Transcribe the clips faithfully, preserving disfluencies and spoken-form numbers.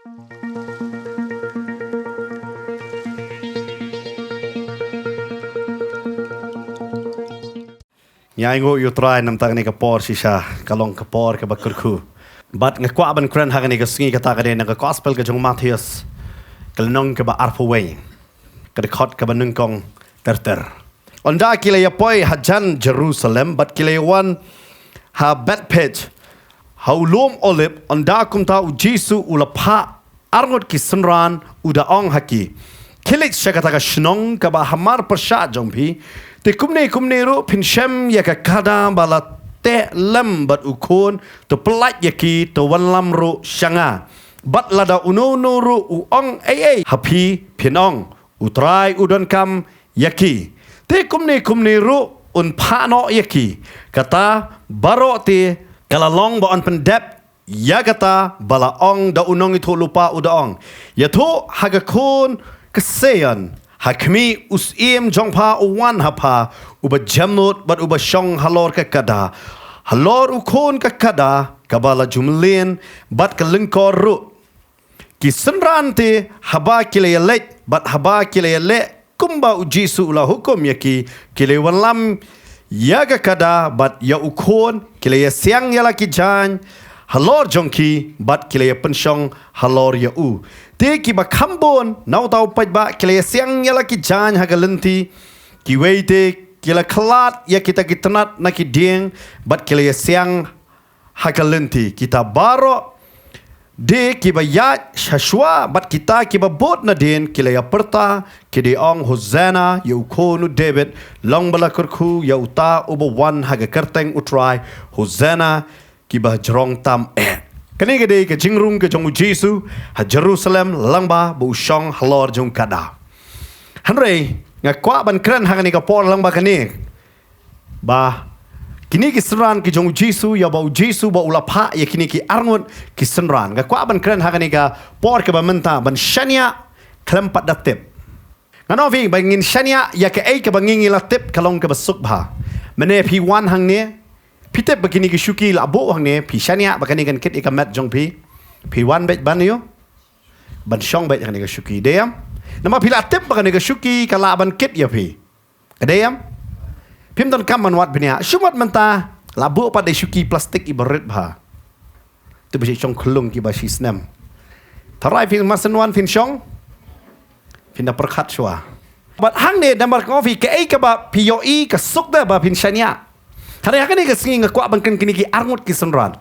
Ngi ainguh ïa u Trai namar kane ka por shisha, ka long ka por kaba kyrkhu. Bad nga kwah ban kren ha kane ka sngi kata ka dei na ka gospel ka jong u Mathaios, ka lynnong kaba arphew wei, ka dkhot kaba nyngkong ter ter. Ynda ki la ïa poi hajan Jerusalem bad ki la ïa wan ha Bethphage, ha u lum Olib, ynda kumta u Jisu u la phah arngut ki synran u da ong ha ki, khie leit sha kata ka shnong kaba hamar pyrshah jong phi. Te kumne kumne ruh phin shem ïa ka kada ba la teh lem bad u khun, to pyllait ïa ki, to wanlam ruh sha nga. Bad lada uno uno ruh u ong ei ei ha phi, phin ong, u Trai u donkam ïa ki. Te kumne kumne ruh un phah noh ïa ki. Kata baroh te ka la long ba yn pyndep ïa kata ba la ong da u nongïathuhlypa u da ong, ïathuh ha ka khun ka Sion, ha khmih u Syiem jong pha u wan ha pha, uba jemnud bad uba shong halor ka kada, halor u khun ka kada kaba la ju mlien bad ka lyngkor ruh. Ki synran te haba ki la ïa leit bad haba ki la ïa leh kumba u Jisu u la hukum ïa ki, ki la ïa wanlam ïa ka kada bad ïa u khun, ki la ïa siang ïa la ki jaiñ halor jong ki bad ki la ïa pynshong halor ïa u. Te kiba kham bun na uta u paidbah ki la ïa siang ïa la ki jaiñ ha ka lynti, kiwei te ki la khlad ïa kita ki tnat na ki dieng bad ki la ïa siang ha ka lynti. Kita baroh de kiba ïaid sha shuwa bad kita kiba bud nadien ki la ïa pyrta, ki da ong, Hosanna ïa u khun u David, long ba la kyrkhu ïa uta uba wan ha ka kyrteng u Trai, Hosanna kiba jrong tam eh. Kane ka dei ka jingrung ka jong u Jisu ha Jerusalem lyngba ba u shong halor jong u kada. Hynrei nga kwah ban kren ha kane ka por lyngba kane, ba kine ki synran ki jong u Jisu, ïa ba u Jisu ba u la phah ïa kine ki arngut ki synran. Nga kwah ban kren ha kane ka por kaba mynta ban shaniah khlem pat da tip. Ngan ong ïa phi ba ngin shaniah ïa kaei kaba ngi ngi la tip ka long kaba suk bha. Mynne phi wan hangne, phi tip ba kine ki shuki la buh hangne, phi shaniah ba kane kan kit ïa ka met jong phi. Phi wan beit ban ïoh, ban shong beit ha kane ka shuki, dei em? Namar phi la tip ba kane ka shuki ka lah ban kit ïa phi. Ka dei em? Phim donkam ban wad bniah. Shu mut mynta la buh pat da i shuki plastik iba rit bha. Te ba shi shong khlung kiba shi snem. Tharai phin mar shen wan phin shong, phin da pyrkhat shuwa. Bad hangne namar ka ong ïa phi kaei kaba phi ïohi ka suk da ba phin shaniah. Hynrei ha kane ka sngi nga kwah ban kren kine ki arngut ki synran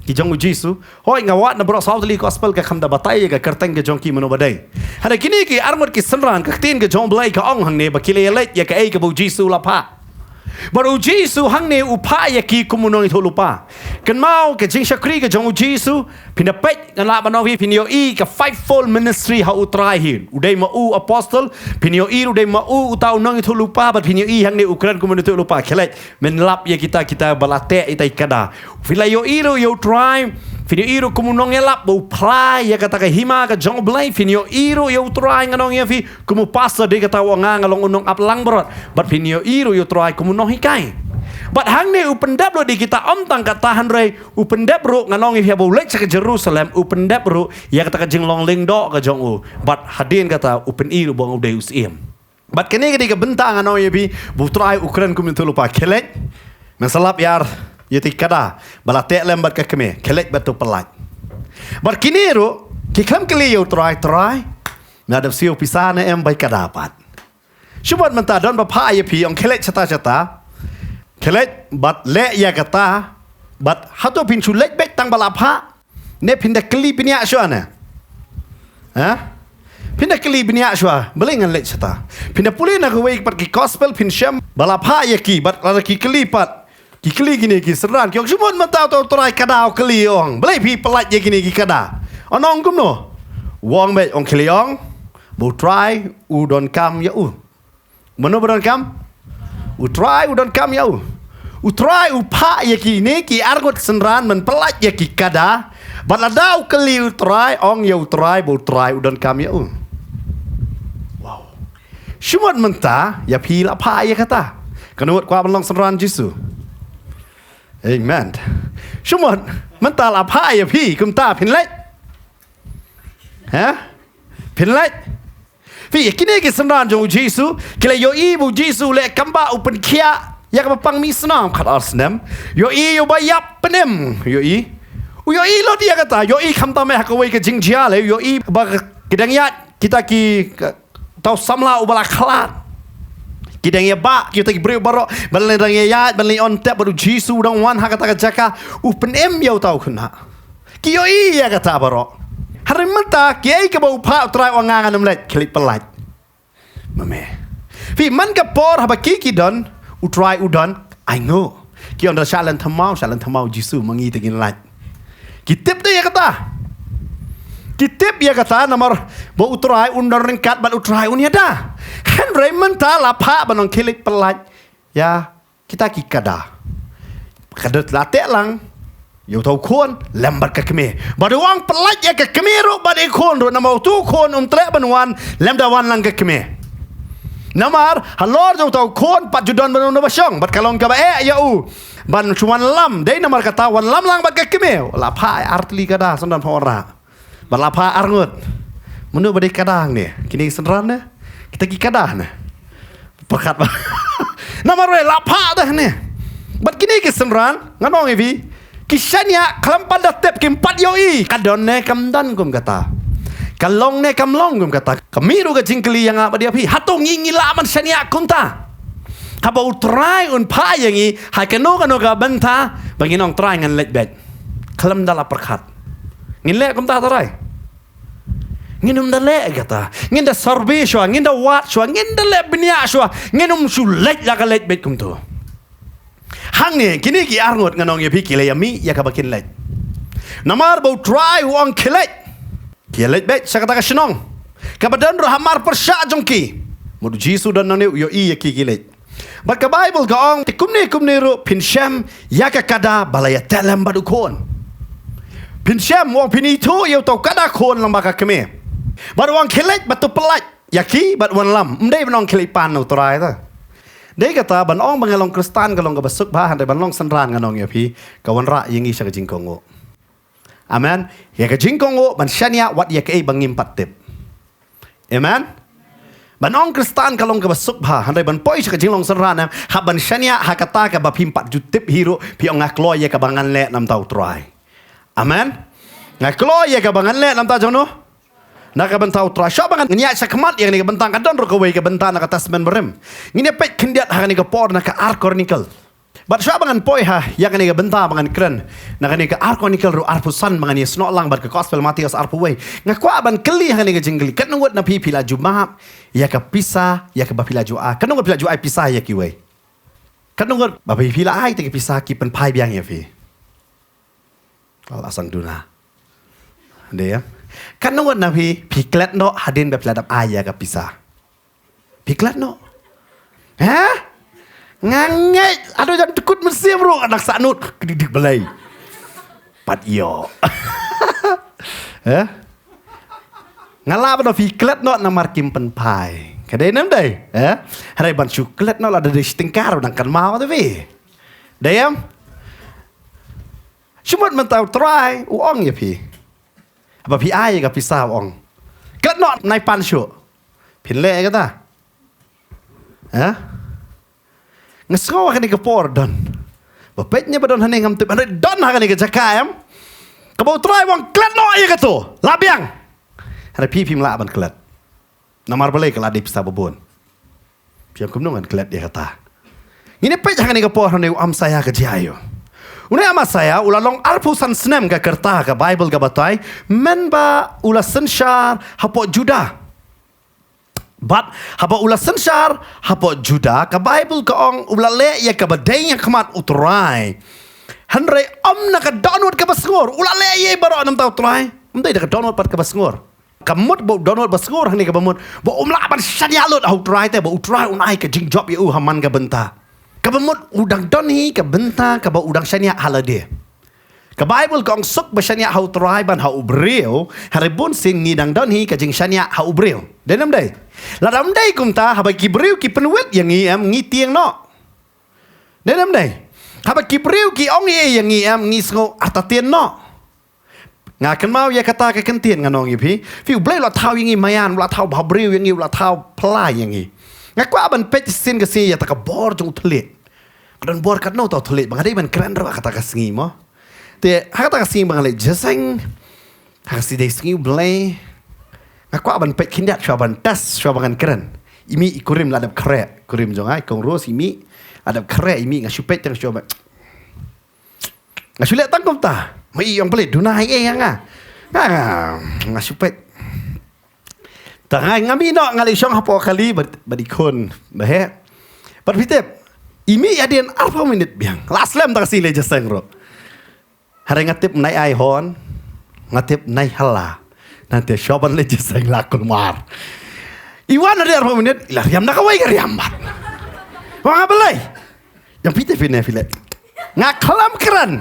ki jong u Jisu. Hooid, nga wad na baroh saw tylli gospel ka kham da batai ïa ka kyrteng ka jong ki mano ba dei. Hynrei kine ki arngut ki synran, ka ktien ka jong u Blei ka ong hangne ba ki la ïa leit ïa kaei kaba u Jisu u la phah. Bad u Jisu hangne u phah ïa ki kum u nongïathuhlypa. Kynmaw ka jingshakri ka jong u Jisu, phin da peit, ngan lah ban ong ïa phi, phin ïohi ka fivefold ministry ha u Trai hi. U dei ma u apostle, phin ïohi ruh u dei ma u uta u nongïathuhlypa, bad phin ïohi hangne u kren kum u nongïathuhlypa. Khie leit, men lap ïa kita, kita ba la teh ïa ita i kada. Phi la ïohi ruh ïa u Trai, phin ïohi ruh kum u nongïalap ba u phla ïa kata ka hima ka jong u Blei, phin ïohi ruh ïa u Trai, ngan ong ïa phi, kum u pastor, dei kata u ong nga nga long u nongap langbrot. Bad phin ïohi ruh ïa u Trai kum u nonghikai. Bad hangne u pyndep ruh, dei kita ym tang kata, hynrei u pyndep ruh, ngan ong ïa phi, ba u leit sha ka Jerusalem, u pyndep ruh ïa kata ka jinglong lyngdoh ka jong u. Bad hadien kata u pyni ruh ba u dei u Syiem. Bad kane ka dei ka bynta, ngan ong ïa phi, ba u Trai u kren kum u nongïathuhlypa, khie leit, men sa lap ïa ita i kada ba la teh lem bad ka kmie, khie leit bad to pyllait. Bad kine ruh ki khlem kylli ïa u Trai, Trai, me la dep siew pisa ne em bai kada pat? Shu mut mynta don ba phah ïa phi, ong khie leit shata shata, khie leit bad leh ïa kata, bad hato phin shu leit beit tang ba la phah, ne phin da kylli bniah shuwa ne? Ha? Phin da kylli bniah shuwa, balei ngan leit shata? Phin da pule na kawei pat ki gospel, phin shem ba la phah ïa ki, bad lada ki kylli pat, ki kylli kine ki synran, ki ong, shu mut mynta uta u trai kada u kylli, ong, balei phi pyllait ïa kine ki kada? Yn ong kumno? U ong beit, ong khie leit ong ba u Trai u donkam ïa u. Mano ba donkam? U Trai u donkam ïa u. U Trai u phah ïa kine ki arngut synran men pyllait ïa ki kada. Bad lada u kylli u Trai, ong ïa u Trai ba u Trai u donkam ïa u. Wow. Shu mut mynta ïa phi la phah ïa kata. Kano wat kwah ban long synran Jisu? Amen. Shu mut mynta la phah ïa phi, kumta phin leit? Ha? Phin leit. Phi, kine ki synran jong u Jisu, ki la ïohi ba u Jisu u leh kam ba u pynkhiah ïa kaba pang mih snam khatar snem. Ïohi ïa u ba ïap pynim, ïohi. U ïohi lut ïa kata, ïohi khamtam eh ha kawei ka jingjia lei, ïohi ba ki dang ïaid kita ki, ka, tau samla uba la khlad. Ki dang ïa ba, kita ki briew baroh, ban leit dang ïa ïaid, ban leit on tep bad u Jisu u dang wan ha kata ka jaka, u pynim ïa uta u khynnah. Ki ïohi ïa kata baroh. Hynrei mynta, kiei kaba u phah u Trai u ong ngan ym leit, khie leit pyllait. Ma me. Phi, man ka por haba ki ki don, u Trai u don, ai nguh. Ki ong da shah len thymmai, shah len thymmai u Jisu, ma ngi te ngin lait. Ki tip te ïa kata. Ki tip ïa kata namar ba u Trai un don ryngkat bad u Trai un ïada. Hynrei mynta la phah ban ong khie leit pyllait ïa kita ki kada. Ka dei la teh lang ïa uta u khun lem bad ka kmie. Bad u ong pyllait ïa ka kmie ruh bad i khun ruh, namar uta u khun um treh ban wan lymda wan lang ka kmie. Namar halor jong uta u khun pat ju don ban wan ba shong, bad ka long kaba eh ïa u ban shu wanlam, dei namar kata wanlam lang bad ka kmie. La phah ar tylli kada, sngewdon pha wanrah. Bad la phah arngut. Mano ba dei kada hangne? Kine ki synran ne? Kita ki kada ne? Pyrkhat ba. Namar ba la phah dah ne. Bad kine ki synran, ngan ong ïa phi, ki shaniah khlem pat da tip, kim pat ïohi ka don ne kam don kum kata. Ka long ne kam long kum kata. Ka mih ruh ka jingkylli ïa nga bad ïa phi, hato ngi ngi lah ban shaniah kumta? Haba u Trai un phah ïa ngi ha kano kano ka bynta ba ngin ong Trai ngan leit beit. Khlem da la pyrkhat. Ngin leh kumta Trai? Ngin ym da leh kata. Ngin da survey shuwa, ngin da wad shuwa, ngin da leh bniah shuwa, ngin ym shu leit la ka leit beit kumto. Hangne, kine ki arngut ngan ong ïa phi ki la ïa mih ïa kaba kin leit. Namar ba u Trai u ong khie leit. Ki ïa leit beit sha kata ka shnong kaba don ruh ha mar pyrshah jong ki. Mut u Jisu don nangne u ïohi ïa ki ki leit. Bad ka Baibl ka ong, te kumne kumne ruh phin shem ïa ka kada ba la ïa teh lem bad u khun. Phin shem, u ong phin ithuh ïa uta u kada khun lang bad ka kmie. Bad u ong khie leit bad to pyllait ïa ki bad wanlam. Ym dei ban ong khie leit pan na u Trai ta. Dei kata ban ong ba nga long Khristan ka long kaba suk bha, hynrei ban long synran ngan ong ïa phi ka wanrah ïa ngi sha ka jingkohnguh. Amen. Ïa ka jingkohnguh ban shaniah wat ïa kaei ba ngim pat tip. Amen. Ban ong Khristan ka long kaba suk bha, hynrei ban poi sha ka jinglong synran, eh, hap ban shaniah ha kata kaba phim pat ju tip hi ruh, phi ong nga kloi ïa kaba ngan leh namar u Trai. Amen. Nga kloi ïa kaba ngan leh namar jong no. Na ka bynta u Trai. Shuwa ba ngan ïaid shakhmat ïa kane ka bynta, ka don ruh kawei ka bynta na ka Testament Barim. Ngin ïa peit khyndiat ha kane ka por na ka Ar Chronicle. Bad shuwa ba ngan poi ha ïa kane ka bynta ba ngan kren na kane ka Ar Chronicle ruh arphew san ba ngan ïa snoh lang bad ka Gospel Mathaios arphew wei. Nga kwah ban kylli ha kane ka jingkylli. Katno ngut na phi phi la ju map ïa ka pisa ïa kaba phi la ju ai? Katno ngut phi la ju ai pisa ïa kiwei? Katno ngut ba phi phi la ai te ka pisa ki pynphai biang ïa phi? La sangduna. Dei ïa. Katno ngut na phi phi klet noh hadien ba phi la dep ai ïa ka pisa? Phi klet noh. Ha? Nga ngeit, aduh jan tekut mynsiem ruh, anak sanut, kedidik belai. Pat ïoh. Ha? Nga lah ban ong phi klet noh namar kim pynphai. Ka dei ne ym dei? Ha? Hynrei ban shu klet noh lada dei shi tyngka ruh dang kynmaw te phi. Dei em? Shu mut mynta u Trai u ong ïa phi. Haba phi ai ka pisa u ong, klet noh nai pan shuh. Phin leh kata? Ha? Nga sngew ha kane ka por don. Ba peit ne ba don hangne ngam tip, hynrei don ha kane ka jaka em. Kaba u Trai u ong klet noh ïa kato. Lah biang. Hynrei phi phim lah ban klet. Namar balei? Ka la dei pisa babun. Phi ong kumno ngan klet ïa kata? Ngin ïa peit ha kane ka por hangne u Amasaïa ka jia aïu. Une u Amasaïa u la long arphew san snem ka rta, ka Baibl ka batai, mynba u la synshar hapoh Judah. Bad haba u la synshar hapoh Judah, ka Baibl ka ong u la leh ïa kaba dei ha khmat u Trai. Hynrei ym na ka dohnud kaba sngur. U la leh ïa baroh namar u Trai. Ym dei da ka dohnud pat kaba sngur. Ka mut ba u dohnud ba sngur hangne kaba mut ba um lah ban shaniah lut ha u Trai te, ba u Trai un ai ka jingjop ïa u ha man ka bynta. Kaba mut u dang don hi ka bynta kaba u dang shaniah ha lade. Ka Baibl ka ong suk ba shaniah ha u Trai ban ha u briew, hynrei bun sien ngi dang don hi ka jingshaniah ha u briew. Dei ne ym dei? Lada ym dei kumta, haba ki briew ki pynwit ïa ngi em, ngi tieng noh. Dei ne ym dei? Haba ki briew ki ong ei ïa ngi em, ngi sngew artatien noh. Nga kynmaw ïa kata ka kyntien ngan ong ïa phi. Phi, U Blei u la thaw ïa ngi maïan, u la thaw bhabriew ïa ngi, u la thaw phylla ïa ngi. Nga kwah ban peit shisien ka sngi ïa kata ka bor jong u thylliej. Ka don bor katno uta u thylliej ba nga dei ban kren ruh ha kata ka sngi mo. Te ha kata ka sngi ba nga leit jingïaseng, ha ka sngi dei sngi U Blei, nga kwah ban peit khyndiat shuwa ban test, shuwa ba ngan kren. I mih i kurim la dep khreh, kurim jong nga i kong Rose, i mih la dep khreh, i mih, nga shu peit tang shuwa ba nga shu leh tang kumta. Ma i ong peit, duna hi eh ïa nga. Nga, nga, nga shu peit. Tang nga, nga mih noh, nga leit shong hapoh kali bad, bad i khun ba heh. Bad phi tip, i mih hadien arphew minit biang. La slem tang ka sngi leit jingïaseng ruh. Hynrei nga tip nai ai hon, nga tip nai hala. Nangta shuwa ban leit jingïaseng la kulmar. I wan hadien arphew minit, i la riam na kawei ka riam bad. Wan nga, Blei, ïa phi te phi ne phi leh. Nga khlem kren.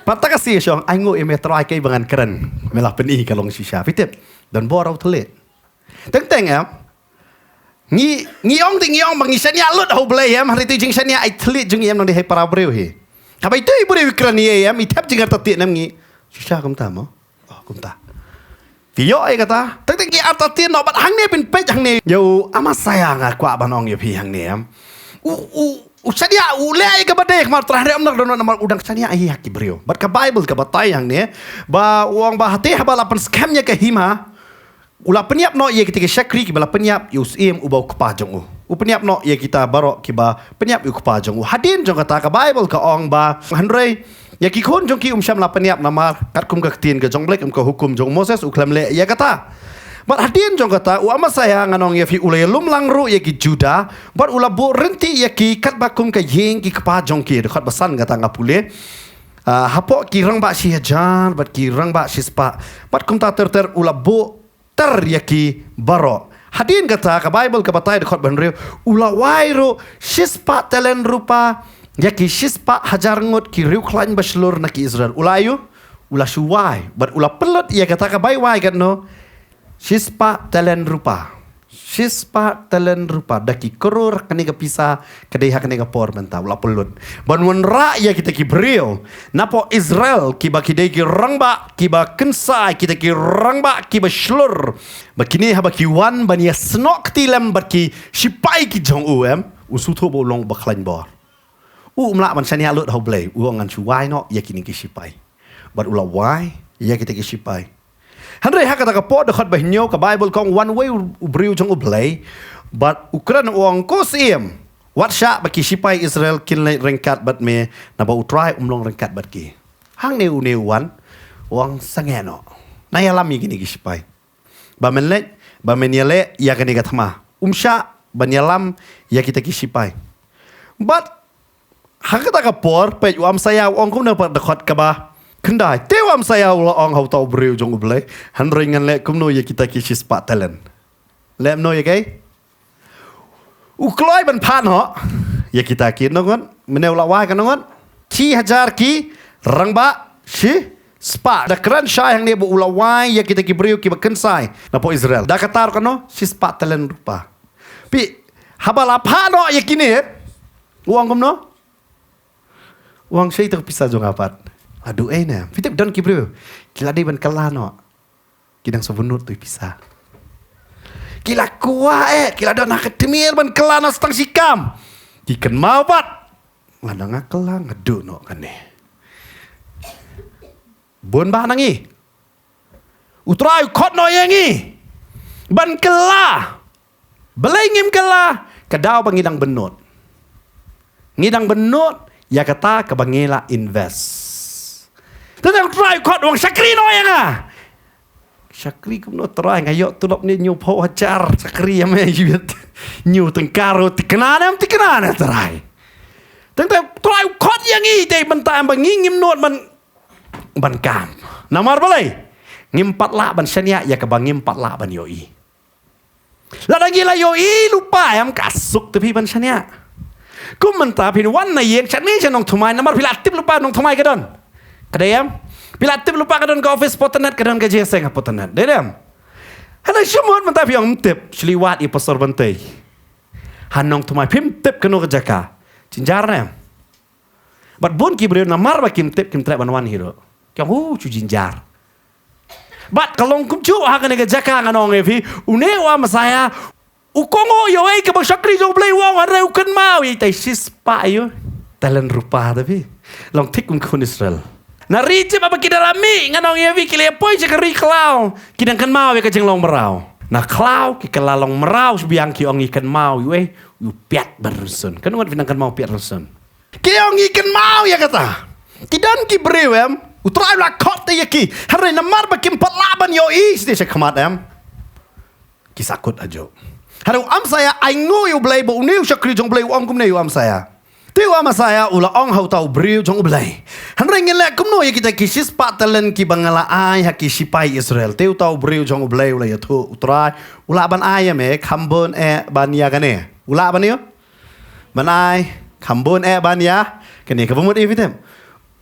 Pat ta ka sngi shong, ai nguh ïa me Trai, kaei ba ngan kren. Me la pyni ka long shisha. Phi tip, don bor uta u thylliej. Teng teng em. Ngi, ngi ong te ngi ong ba ngi shaniah lut ha U Blei em, hynrei te jingshaniah ai thylliej jong ngi em nang dei ha i para briew hi. Haba ito i briew i kren ïa em, i thep jingartatien em, ngi shisha kumta mo. Oh, kumta. Te ïoh ïa kata. Teng teng ngi artatien noh bad hangne, phin peit hangne. Ïa u Amasia nga kwah ban ong ïa phi hangne em. U, u, u shaniah, u leh ïa kaba dei, kumta hynrei ym lah don namar u dang shaniah hi ha ki briew. Bad ka Baibl ka batai hangne ba u ong ba hate haba la pynskhem ïa ka hima, u la pynïap noh ïa kita ki shakri kiba la pynïap ïa u syiem uba u kpa jong u. U pynïap noh ïa kita baroh kiba pynïap ïa u kpa jong u. Hadien jong kata ka Baibl ka ong ba, hynrei ïa ki khun jong ki um shym la pynïap namar katkum ka ktien ka jong U Blei, kum ka hukum jong u Moses u khlem leh ïa kata. Bad hadien jong kata u Amasia, ngan ong ïa phi, u la ïalum lang ruh ïa ki Juda bad u la buh rynti ïa ki katba kum ka ïing ki kpa jong ki. Dkhot ba san kata nga pule. Ah, hapoh ki rangbah shi hajar bad ki rangbah shispah bad kumta ter ter, u la buh ter ïa ki baroh. Hadien kata ka Baibl ka batai, dkhot ba hynriew, u la wai ruh shispah talen rupa ïa ki shispah hajar ngut ki riewkhlaiñ ba shlur na ki Israel. U la ïoh, u la shu wai bad u la pynlut ïa kata ka bai wai katno, shispah talen rupa. Shispah talen rupa, da ki klur kane ka pisa ka dei ha kane ka por mynta, u la pynlut. Ban wanrah ïa kita ki briew napoh Israel kiba ki dei ki rangbah kiba kynsai, kita ki rangbah kiba shlur. Ba kine haba ki wan ban ïasnoh kti lem bad ki shipai ki jong u em, u sngewthuh ba u long uba khlaiñ bor. U um lah ban shaniah lut ha U Blei, u ong ngan shu wai noh ïa kine ki shipai. Bad u la wai ïa kita ki shipai. Hynrei ha kata ka por, dkhot ba hynñiew, ka Baibl ka ong wan wei u briew jong U Blei bad u kren u ong, ko syiem, wat shah ba ki shipai Israel kin leit ryngkat bad me, naba U Trai um long ryngkat bad ki. Hangne une u wan u ong sangeh noh, nang ïalam ïa kine ki shipai. Ba men leit, ba men ïaleh ïa kane ka thma. Um shah ban ïalam ïa kita ki shipai. Bad ha kata ka por, peit u Amasia u ong kumno pat, dkhot kaba khyndai. Te u Amasia u la ong ha uta u briew jong U Blei, hynrei ngan leh kumno ïa kita ki shispah talen? Leh kumno ïa kaei? U kloi ban phah noh ïa kita ki nongot, mynne u la wai ka nongot, shi hajar ki rangbah shispah. Da kren shai hangne ba u la wai ïa kita ki briew kiba kynsai napoh Israel da kata ruh kano, shispah talen rupa. Phi, haba la phah noh ïa kine, u ong kumno? U ong, shaei ïa ka pisa jong nga pat? Haduh ei ne? Phi tip, don ki briew ki la dei ban kylla noh, ki dang sa bynnud tu i pisa. Ki la kwah eh, ki la don ha ka tmier ban kylla noh sa tang shi kam. Ki kynmaw pat, lada nga kylla nga duh noh kane. Bun bah na ngi. U Trai u khot noh ïa ngi ban kylla. Balei ngim kylla? Ka daw ba ngi dang bynnud. Ngi dang bynnud ïa kata kaba ngi la invest. Te U Trai u khot, u ong shakri noh ïa nga. Shakri kumno Trai, nga ïoh tulop ne hynñiewphew hajar, shakri ïa me ïeit. Hynñiew tyngka ruh, thikna ne em thikna ne Trai? Tang te U Trai u khot ïa ngi te mynta em ba ngi ngim nud ban, ban kam. Namar balei? Ngim pat lah ban shaniah ïa kaba ngim pat lah ban ïohi. Lada ngi la ïohi lypa em, ka suk te phi ban shaniah. Kum mynta phin wan na ïing, shane sha Nongthymmai, namar phi la tip lypa Nongthymmai ka don. Ka dei em? Phi la tip lypa ka don ka office Potanet, ka don ka jingïaseng ha Potanet. Dei em? Hana shu mut mynta phi ong ym tip, shu leit wad ïa Pastor Bantei. Ha Nongthymmai phim tip kano ka jaka. Jynjar ne em? Bad bun ki briew namar ba kim tip kim treh ban wan hi ruh. Ki ong, "Oh, shu jynjar." Bad ka long kumjuh ha kane ka jaka ngan ong ïa phi, une u Amasia u kohnguh ïa kaei kaba u shakri jong U Blei u ong, hynrei u kynmaw ïa itei shispah ïa u talent rupa te phi. Long thik kum khun Israel. Na ri Ijipt haba ki da la mih ngan ong ïa phi ki la poi sha ka ri khlaw, ki dang kynmaw ïa ka jinglong mraw. Na khlaw ki kylla long mraw shbiang, ki ong ngi kynmaw ïa u, u piat ban rynsun. Katno ngut phi dang kynmaw piat rynsun? Ki ong ngi kynmaw ïa kata. Ki don ki briew em, U Trai u la khot ïa ki. Hynrei namar ba kim pat lah ban ïohi sha khmat em, ki sahkut hajuh. Hynrei u Amasia u ainguh ïa U Blei, ba une u shakri jong U Blei u ong kumne ïa u Amasia. Te u Amasia u la ong ha uta u briew jong U Blei, hynrei ngin leh kumno ïa kita ki shispah talent kiba nga la ai ha ki shipai Israel? Te uta u briew jong U Blei u la ïathuh, U Trai u lah ban ai ïa me kham bun eh ban ïa kane. U lah ban ïa ban ai kham bun eh ban ïa kane. Kaba mut ïa phi te,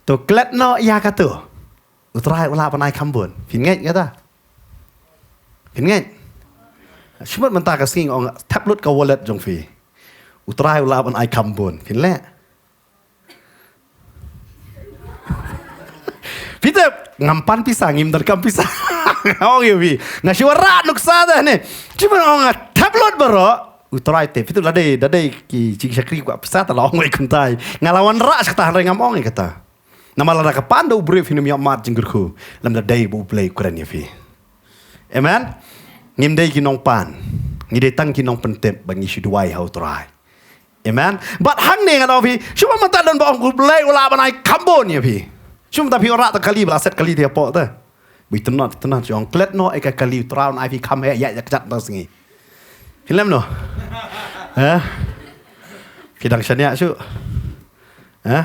to klet noh ïa kato. U Trai u lah ban ai kham bun. Phin ngeit ïa kata? Phin ngeit? Shu mut mynta ka sngi nga ong thep lut ka wallet jong phi. U Trai u lah ban ai kham bun. Phin leh? Phi tip, ngam pan pisa, ngim donkam pisa. Nga ong ïa phi, nga shu wanrah nuksa te ne. Shu mut ong nga thep lut baroh. U Trai te, phi tip, la dei, la dei ki jingshakri kwah pisa te la ong ïa kumta. Nga la wanrah shata, hynrei ngam ong ïa kata. Namar lada ka pan da u briew phin ym ïoh mad jingkyrkhu. Lymda dei ba U Blei u kren ïa phi. Amen. Ngim dei ki nongpan. Ngi dei tang ki nongpyntip ba ngi shu duwai ha U Trai. Amen. Bad hangne ngan ong ïa phi, shu mut mynta don ba ong U Blei u lah ban ai kham bun ïa phi. Shu mut mynta phi wanrah tang kali ba la set kali te hapoh te. Ba itynnad, itynnad, shu ong klet noh ïa ka kali, U Trai un ai phi kham heh ïa, ïa kjat tang sngi. Phin leh kumno? Ha? Phi dang shaniah shuh. Ha?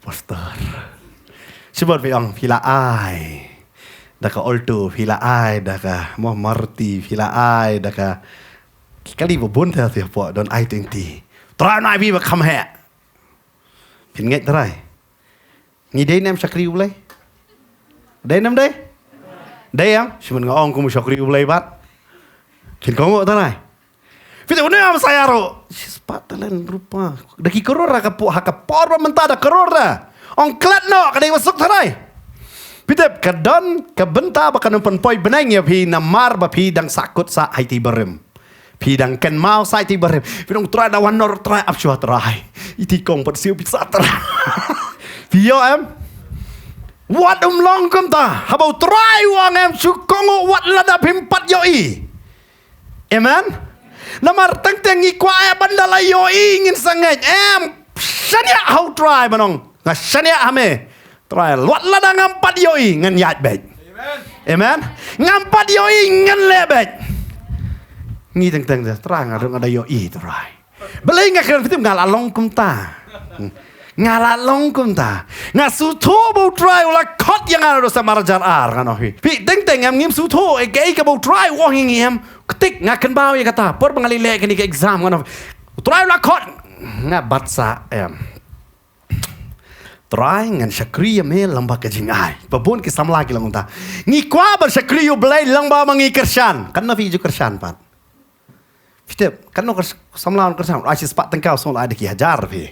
Pastor. Shu mut phi ong phi la ai da ka Alto, phi la ai da ka, mo, Maruti, phi la ai da ka, ki kali ba bun te, te hapoh don i twenty. Trai un ai phi ba kham heh. Phin ngeit trai? Ngi dei ne em shakri U Blei? Dei ne em dei? Dei em? Shu mut nga ong kum u shakri U Blei pat. Phin kohnguh trai? Phi tip une u Amasia ruh shispah talent rupa. Da ki klur ha ka por, ha ka por ba mynta da klur da. Ong klet noh, ka dei ba suk trai. Phi tip, ka don ka bynta ba kan ym pynpoi bneng ïa phi namar ba phi dang sahkut sah ha itei barim. Phi dang kynmaw sah itei barim. Phi dang, Trai, da wan noh Trai, ap shuwa Trai. Itei kong pat siew pisa Trai. Phi ïoh em? Wat ym long kumta. Haba U Trai u ong em, shu kohnguh wat lada phim pat ïohi. Amen. Namar teng teng ngi kwah eh ban da la ïohi ngin sa ngeit. Em, shaniah ha U Trai ban ong, nga shaniah ha me Trai, wat lada ngam pat ïohi ngan ïaid beit. Amen. Ngam pat ïohi ngan leh beit. Ngi teng teng te, Trai, nga ruh nga da ïohi Trai. Balei nga kren, phi tip, nga la long kumta. Nga la long kumta. Nga sngewthuh ba U Trai u la khot ïa nga naduh snem ar hajar ar, ngan ong ïa phi. Phi teng teng em, ngim sngewthuh ïa kaei kaba U Trai u ong ïa ngi em. Ktik, nga kynmaw ïa kata por ba nga leit leh kane ka exam, ngan ong, U Trai u la khot. Nga bat sah em. Trai, ngan shakri ïa me lyngba ka jingai. Ba bun ki samla ki la ong kumta. Ngi kwah ban shakri ïa U Blei lyngba ma ngi kyrshan. Katno phi ju kyrshan pat? Phi tip, katno ka samla un kyrshan? Ai shispah tyngka, u sngew la ai da ki hajar phi.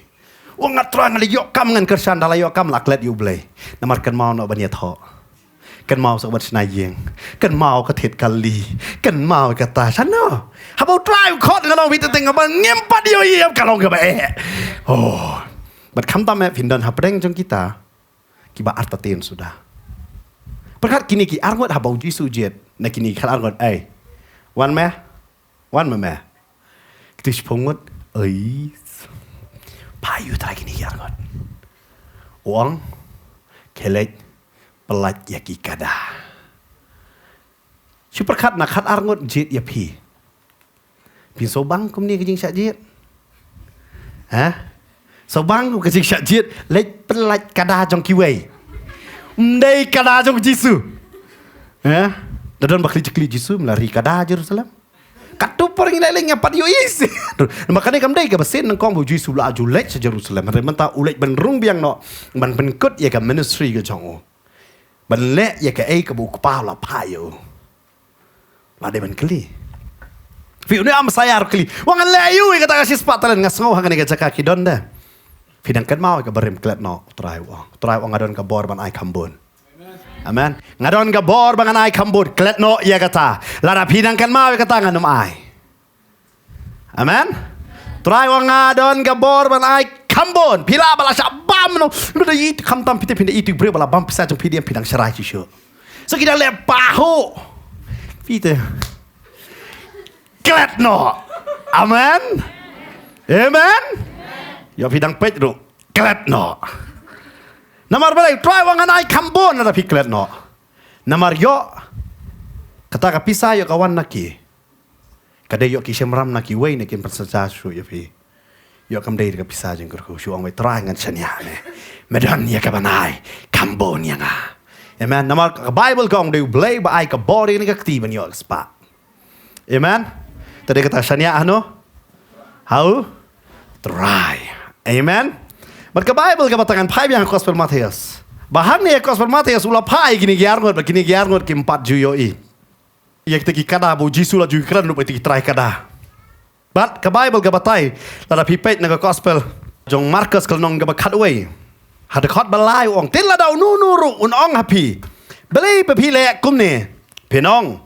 U ong, Trai, nga la ïoh kam ngan kyrshan, da la ïoh kam la klet ïa U Blei. Namar kynmaw noh ban ïathoh. Kynmaw suk ban shna ïing. Kynmaw ka thied kali. Kynmaw kata. Shano? Haba U Trai u khot, ngan ong phi teng teng, haba ngim pat ïohi em, ka long kaba eh. Oh. Bad khamtam eh, phin don hapdeng jong kita kiba artatien suda. Pyrkhat kine ki arngut haba U Jisu u jied na kine ki khatar ngut, ei. Wan me? Wan me me? Kito shiphew ngut, ei. Phai ïa U Trai kine ki arngut. U ong, khie leit pyllait ïa ki kada. Shu pyrkhat, na khatar ngut jied ïa phi. Phin sngewbang kumne ka jingshah jied? Ha? Sngewbang kum ka jingshah jied, leit pyllait kada jong kiwei. Ym dei kada jong U Jisu. Ha? Da don ba khlieh khlieh U Jisu, me la ri kada Jerusalem. Katto por ngi leh leh ngam pat ïohi shuh. Namar kane kam dei kaba shisien nyngkong ba U Jisu u la ju leit sha Jerusalem. Hynrei mynta u leit ban rung biang noh, ban pynkut ïa ka ministry ka jong u. Ban leh ïa kaei kaba U Kpa u la phah ïa u. La dei ban kylli. Phi, une u Amasia ruh kylli. Wat ngan leh aïu ïa kata ka shispah talent, nga sngew ha kane ka jaka ki don de. Phi dang kynmaw ïa ka barim, klet noh, U Trai u ong. U Trai u ong nga don ka bor ban ai kham bun. Amen. Nga don ka bor ba ngan ai kham bun, klet noh ïa kata. Lada phi nang kynmaw ïa kata, ngan ym ai. Amen. Trai u ong, nga don ka bor ban ai kham bun. Phi lah ba la shah bam noh. Phi da i, khamtam phi te, phi da i tu briew ba la bam pisa jong phi, dei phi dang sharai shisha. So ki dang leh pahuh. Phi te klet noh. Amen. Amen. Ïa phi dang peit ruh, klet noh. Namar balei? Trai u ong, ngan ai kham bun, lada phi klet noh. Namar ïoh kata ka pisa, ïoh ka wan na ki. Ka dei ïoh ki shemram na kiwei ne kim pynshisha shuh ïa phi. Ïoh kam dei ka pisa jong kyrkhu. Shu ong, wei Trai, ngan shaniah ne. Me don ïa ka ban ai kham bun ïa nga. Amen. Namar ka Baibl ka ong, dei U Blei ba ai ka bor ïa kane ka kti ban ïoh ka spah. Amen. Te dei kata shaniah hano? Ha U Trai. Amen. Bad ka Baibl kaba tang, ngan phai biang ha Gospel Mathaios. Ba hangne ha Gospel Mathaios u la phah ïa kine ki arngut, bad kine ki arngut kim pat ju ïohi ïa kita ki kada ba U Jisu u la ju kren ruh ba kita ki trai kada. Bad ka Baibl ka batai, lada phi peit na ka Gospel jong Markos ka lynnong kaba khatwei, ha dkhot ba lai u ong, te lada uno uno ruh un ong ha phi, balei ba phi leh kumne, phin ong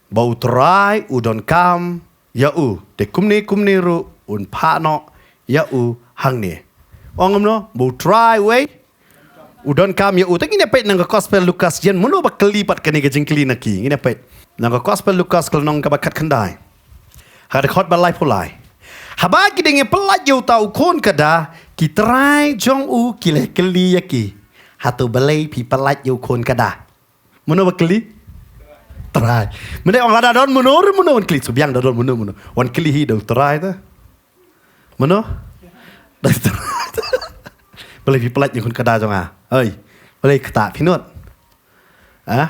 ba U Trai u donkam ïa u, te kumne kumne ruh un phah noh ïa u hangne. Ong kumno? Ba U Trai uei u donkam ïa u. Te ngin ïa peit na ka Gospel Lukas, ïa mano ba kylli pat kane ka jingkylli na ki. Ngin ïa peit na ka Gospel Lukas ka lynnong kaba khatkhyndai, ha ka dkhot ba laiphew lai. Haba ki dang ïa pyllait ïa uta u khun kada, ki trai jong u ki la kylli ïa ki, hato balei phi pyllait ïa u khun kada? Mano ba kylli? Trai. Mynta ong lada don mano ruh mano wan kylli, shu biang da don mano mano wan kylli hi da U Trai te. Mano? Da U Trai te. Balei phi pyllait ïa u khun kada jong nga? Oi. Balei kata phi nud? Ha?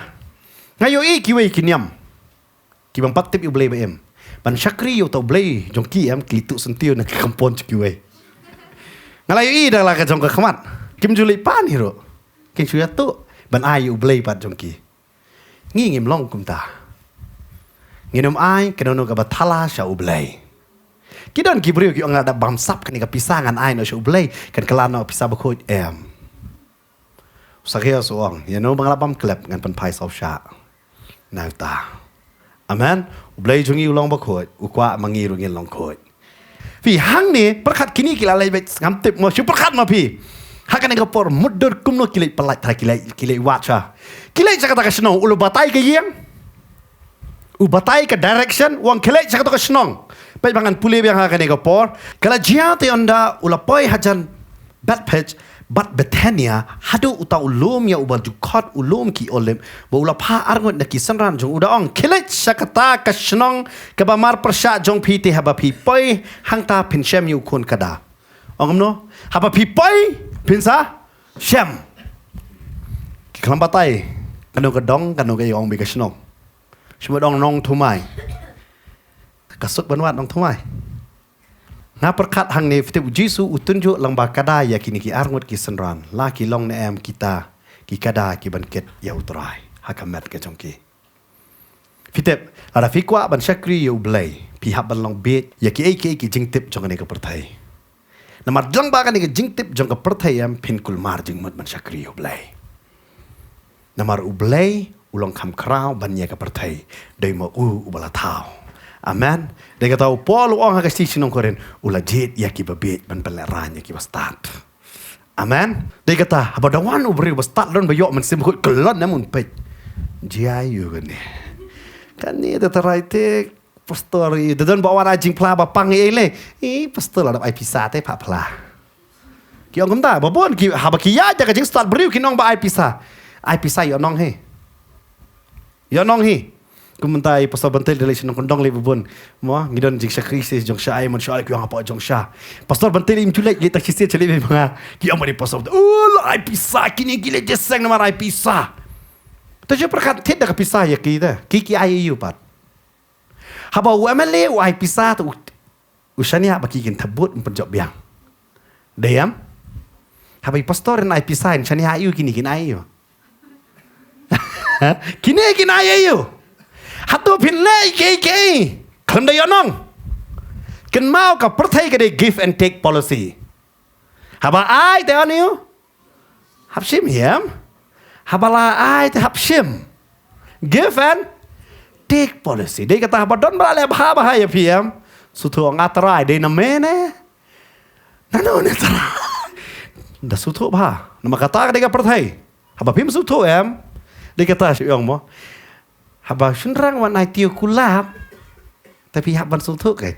Nga ïohi kiwei ki niam kiba ym pat tip ïa U Blei ba im, ban shakri ïa uta U Blei jong ki, em, ki tuh syntiew na ki compound jong kiwei. Nga la ïohi da la ka jong ka khmat. Kim ju leit pan hi ruh. Kin shu ïa tuh ban ai ïa U Blei pat jong ki. Ngi ngim long kumta. Ngin ym ai kano kano kaba thala sha U Blei. Ki don ki briew ki ong, lada bam sap kane ka pisa ngan ai noh sha U Blei, kan kylla noh pisa bakhuid, em. U Sakeus u ong, ïa no ba nga la bam klep ngan pynphai saw shah na uta. Amen. U Blei jong ngi u long bakhuid, u kwah ma ngi ruh ngin long khuid. Phi, hangne pyrkhat kine ki la leit beit ngam tip mo, shu pyrkhat ma phi. Ha kane ka por mutdur kumno ki leit pyllait, ha ki leit, ki leit wad sha, ki leit sha kata ka shnong, u la batai ka ïing. U batai ka direction, u ong khie leit sha kata ka shnong. Peit ba ngan pule biang ha kane ka por. Ka la jia te ynda u la poi hajan Bethphage bad Bethania, haduh uta u lum ïa uba ju khot u lum ki Olib, ba u la phah arngut na ki synran jong u, da ong, khie leit sha kata ka shnong kaba marpyrshah jong phi, te haba phi poi hangta phin shem ïa u khun kada. Ong kumno? Haba phi poi phin sa shem. Ki khlem batai kano ka dong, kano ka ïa ong ba ka shnong. Shu mut ong Nongthymmai. Ka suk ban wad Nongthymmai. Nga pyrkhat hangne, phi tip, U Jisu u tynjuh lang ba kada ïa kine ki arngut ki synran, la ki long ne em kita ki kada ki ban kit ïa U Trai ha ka met ka jong ki. Phi tip, lada phi kwah ban shakri ïa U Blei, phi hap ban long bieit ïa kiei kiei ki jingtip jong kane ka pyrthei. Namar dang ba kane ka jingtip jong ka pyrthei, em, phin kulmar jingmut ban shakri ïa U Blei. Namar U Blei u long kham khraw ban ïa ka pyrthei, dei ma u uba la thaw. Amen. Dei kata u Paul u ong ha ka shithi sha ki nong Korinth, u la jied ïa kiba bieit ban pynlehraiñ ïa kiba stad. Amen. Dei kata, haba da wan u briew ba stad, don ba ïoh mynsiem bakhuid, kyllon, em, un peit. Jia ïa u kane. Kane da tharai te pastor, i, da don ba wan ai jingphla ba pang, i, le. I, pastor la dap ai pisa te phah phla. Ki ong kumta, ba bun ki, haba ki ïaid da ka jingstad briew kin ong ba ai pisa. Ai pisa ïoh nong hi. Ïoh nong hi. Kumta i Pastor Bantil da leit sha nongkyndong lei ba bun. Mo, ngi don jingshakri sha jong sha, ai mon sha, ai ki ong hapoh jong sha. Pastor Bantil im ju leit, leit tang shisien sha leit ba nga. Ki ong ba dei Pastor Bantil. Oh, la ai pisa, kine ki leit jingïaseng namar ai pisa. Te ju pyrkhat thied da ka pisa ïa ki te. Ki ki ai ïa u pat. Haba u M L A u ai pisa te u, u shaniah ba ki kin thep vote, um pynjop biang. Dei em? Haba i pastor in ai pisa in shaniah ïa u, kine kin ai ïa u. Kine kin ai ïa u. Hato phin leh kiei kiei? Khlem da ïoh nong. Kynmaw ka pyrthei ka dei give and take policy. Haba ai te ong ïa u. Hap shim hi em. Haba la ai te hap shim. Give and take policy. Dei kata haba don ba la leh bha bha ïa phi em, sngewthuh, nga Trai, dei na me ne? Nano ne Trai? Da sngewthuh bha. Namar kata ka dei ka pyrthei. Haba phim sngewthuh em, dei kata shu ong mo. Haba shynrang wan ai tiew kulap, te phi hap ban sngewthuh, ke?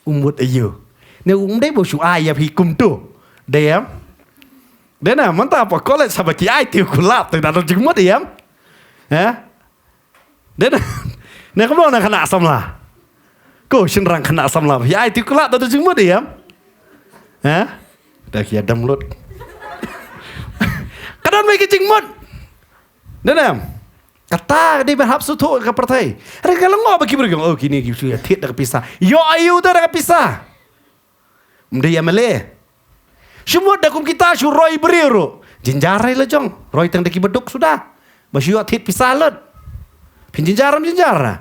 U mut aïu? Ne um dei ba u shu ai ïa phi kumto. Dei em? Dei na, mynta pa college haba ki ai tiew kulap te da don jingmut, em? Eh? Dei na. Ne kumno na khynnah samla? Ko shynrang khynnah samla, phi ai tiew kulap da don jingmut, em? Eh? Da ki ïa dam lut. Ka don bha ka jingmut. Dei na em? Kata ka dei ban hap sngewthuh ka pyrthei. Hynrei ka lyngngoh ba ki briew ki ong, oh, kine ki shu ïa thied da ka pisa. Ïoh aïu te da ka pisa? Ym dei ïa mele. Shu mut da kum kita shu roi briew ruh. Jynjar re la jong. Roi tang da ki baduk suda. Ba shu ïoh thied pisa lut. Phin jynjar, ym jynjar na.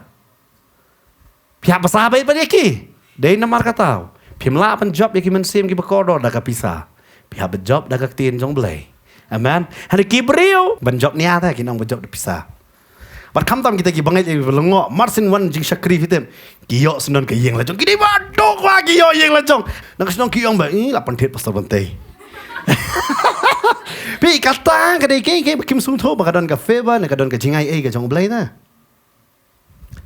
Phi hap basa beit bad ïa ki. Dei namar kata, phim lah ban jop ïa ki mynsiem kiba kordor da ka pisa. Phi hap ban jop da ka ktien jong U Blei. Amen. Hynrei ki briew ban jop nia te, ki nang ban jop da pisa. Bad khamtam kita kiba ngeit ïa kiba lyngngoh, mar syn wan jingshakri, phi tip, ki ïoh sngewdon ka ïing la jong. Ki dei ba duk, wa, ki ïoh ïing la jong. Nang ka shnong ki ong ba, ih, la pynthied pastor Bantei. Phi, kata ka dei ka, ka kim sngewthuh ba ka don ka favor ne ka don ka jingai ei ka jong U Blei te.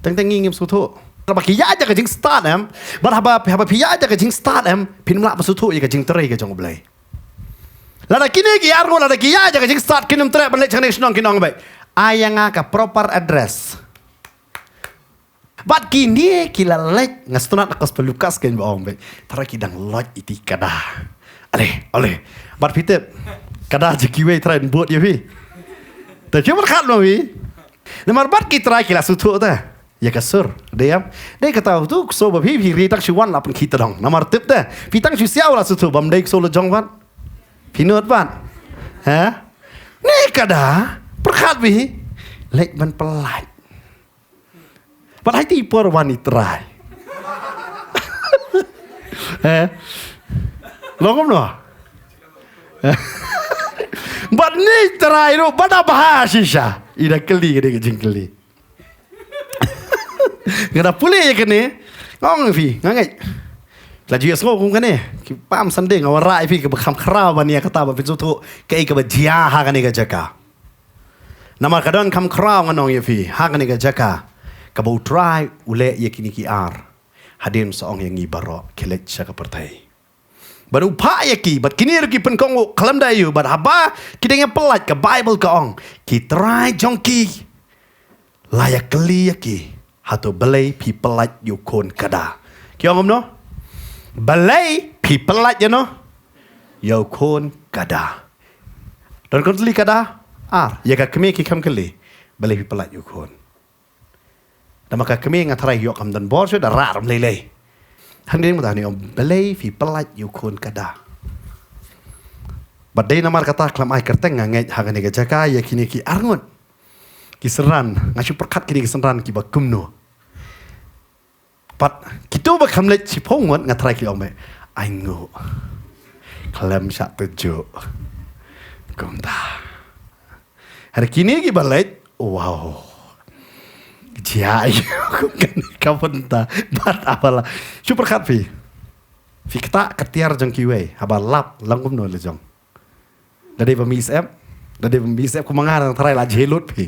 Teng teng ngi ngim sngewthuh. Haba ki ïaid ïa ka jingstad em, bad haba, haba phi ïaid ïa ka jingstad em, phin ym lah ban sngewthuh ïa ka jingtrei ka jong U Blei. Lada kine ki arngut, lada ki ïaid ïa ka jingstad, kin ym treh ban leit sha kane ka shnong, kin ong beit, ai ïa nga ka proper address. Bad kine ki la leit, nga sngewtynnat na gospel Lukas kein ba ong beit, Trai, ki dang loit ïa i Kada. Ale, ale. Bad phi tip, Kada jong kiwei Trai yn bud ïa phi. Te ki mut khat ma phi. Namar bad ki trai ki la sngewthuh te ïa ka sur. Dei em? Dei kata tu, so ba phi, phi ri tang shu wan la pynkhie tdong. Namar tip te, phi tang shu siaw la sngewthuh, bym dei ka sur la jong pat. Phi nud pat. Ha? Ne Kada, pyrkhat phi. Leit ban pyllait. Bad ha iti i por wan i Trai. Eh? Long kumno? Bad ne i Trai ruh, bad da bha shisha. I da kylli, ka dei ka jingkylli. Nga da pule ïa kane, nga ong ïa phi, nga ngeit. La ju ïohsngew kum kane, ki Palm Sunday nga wanrah ïa phi kaba kham khraw ban ïa kata ba phin sngewthuh kaei kaba jia ha kane ka jaka. Namar ka don kham khraw, ngan ong ïa phi, ha kane ka jaka kaba U Trai u leh ïa kine ki ar. Hadien sa ong ïa ngi baroh, khie leit sha ka pyrthei. Bad u phah ïa ki, bad kine ruh ki pynkohnguh khlem da aiu, bad haba ki dang ïa pyllait, ka Baibl ka ong, ki trai jong ki la ïa kylli ïa ki, hato balei phi pyllait ïa u khun Kada? Ki ong kumno? Balei phi pyllait ïa no? Ïa u khun Kada. Don khun tylli Kada? Ar. Ïa ka kmie ki kham kylli, balei phi pyllait ïa u khun? Namar ka kmie, nga tharai, ïoh kam don bor shuh, da rah ram lei lei. Hangne mynta ne ong, balei phi pyllait ïa u khun Kada? Bad dei namar kata khlem ai kyrteng, nga ngeit ha kane ka jaka ïa kine ki arngut ki synran, nga shu pyrkhat kine ki synran kiba kumno. Pat kito ba kham leit shiphew ngut, nga tharai ki ong beit, ainguh, khlem shah tjuh. Kumta. Hynrei kine kiba leit, wow. Jia ïa kane ka bynta. Bad haba la shu pyrkhat phi, phi ktah ka tiar jong kiwei, haba lap, long kumno la jong? La dei ba mi sep, la dei ba mi sep, kum ma nga, nga tharai la jhieh lut phi.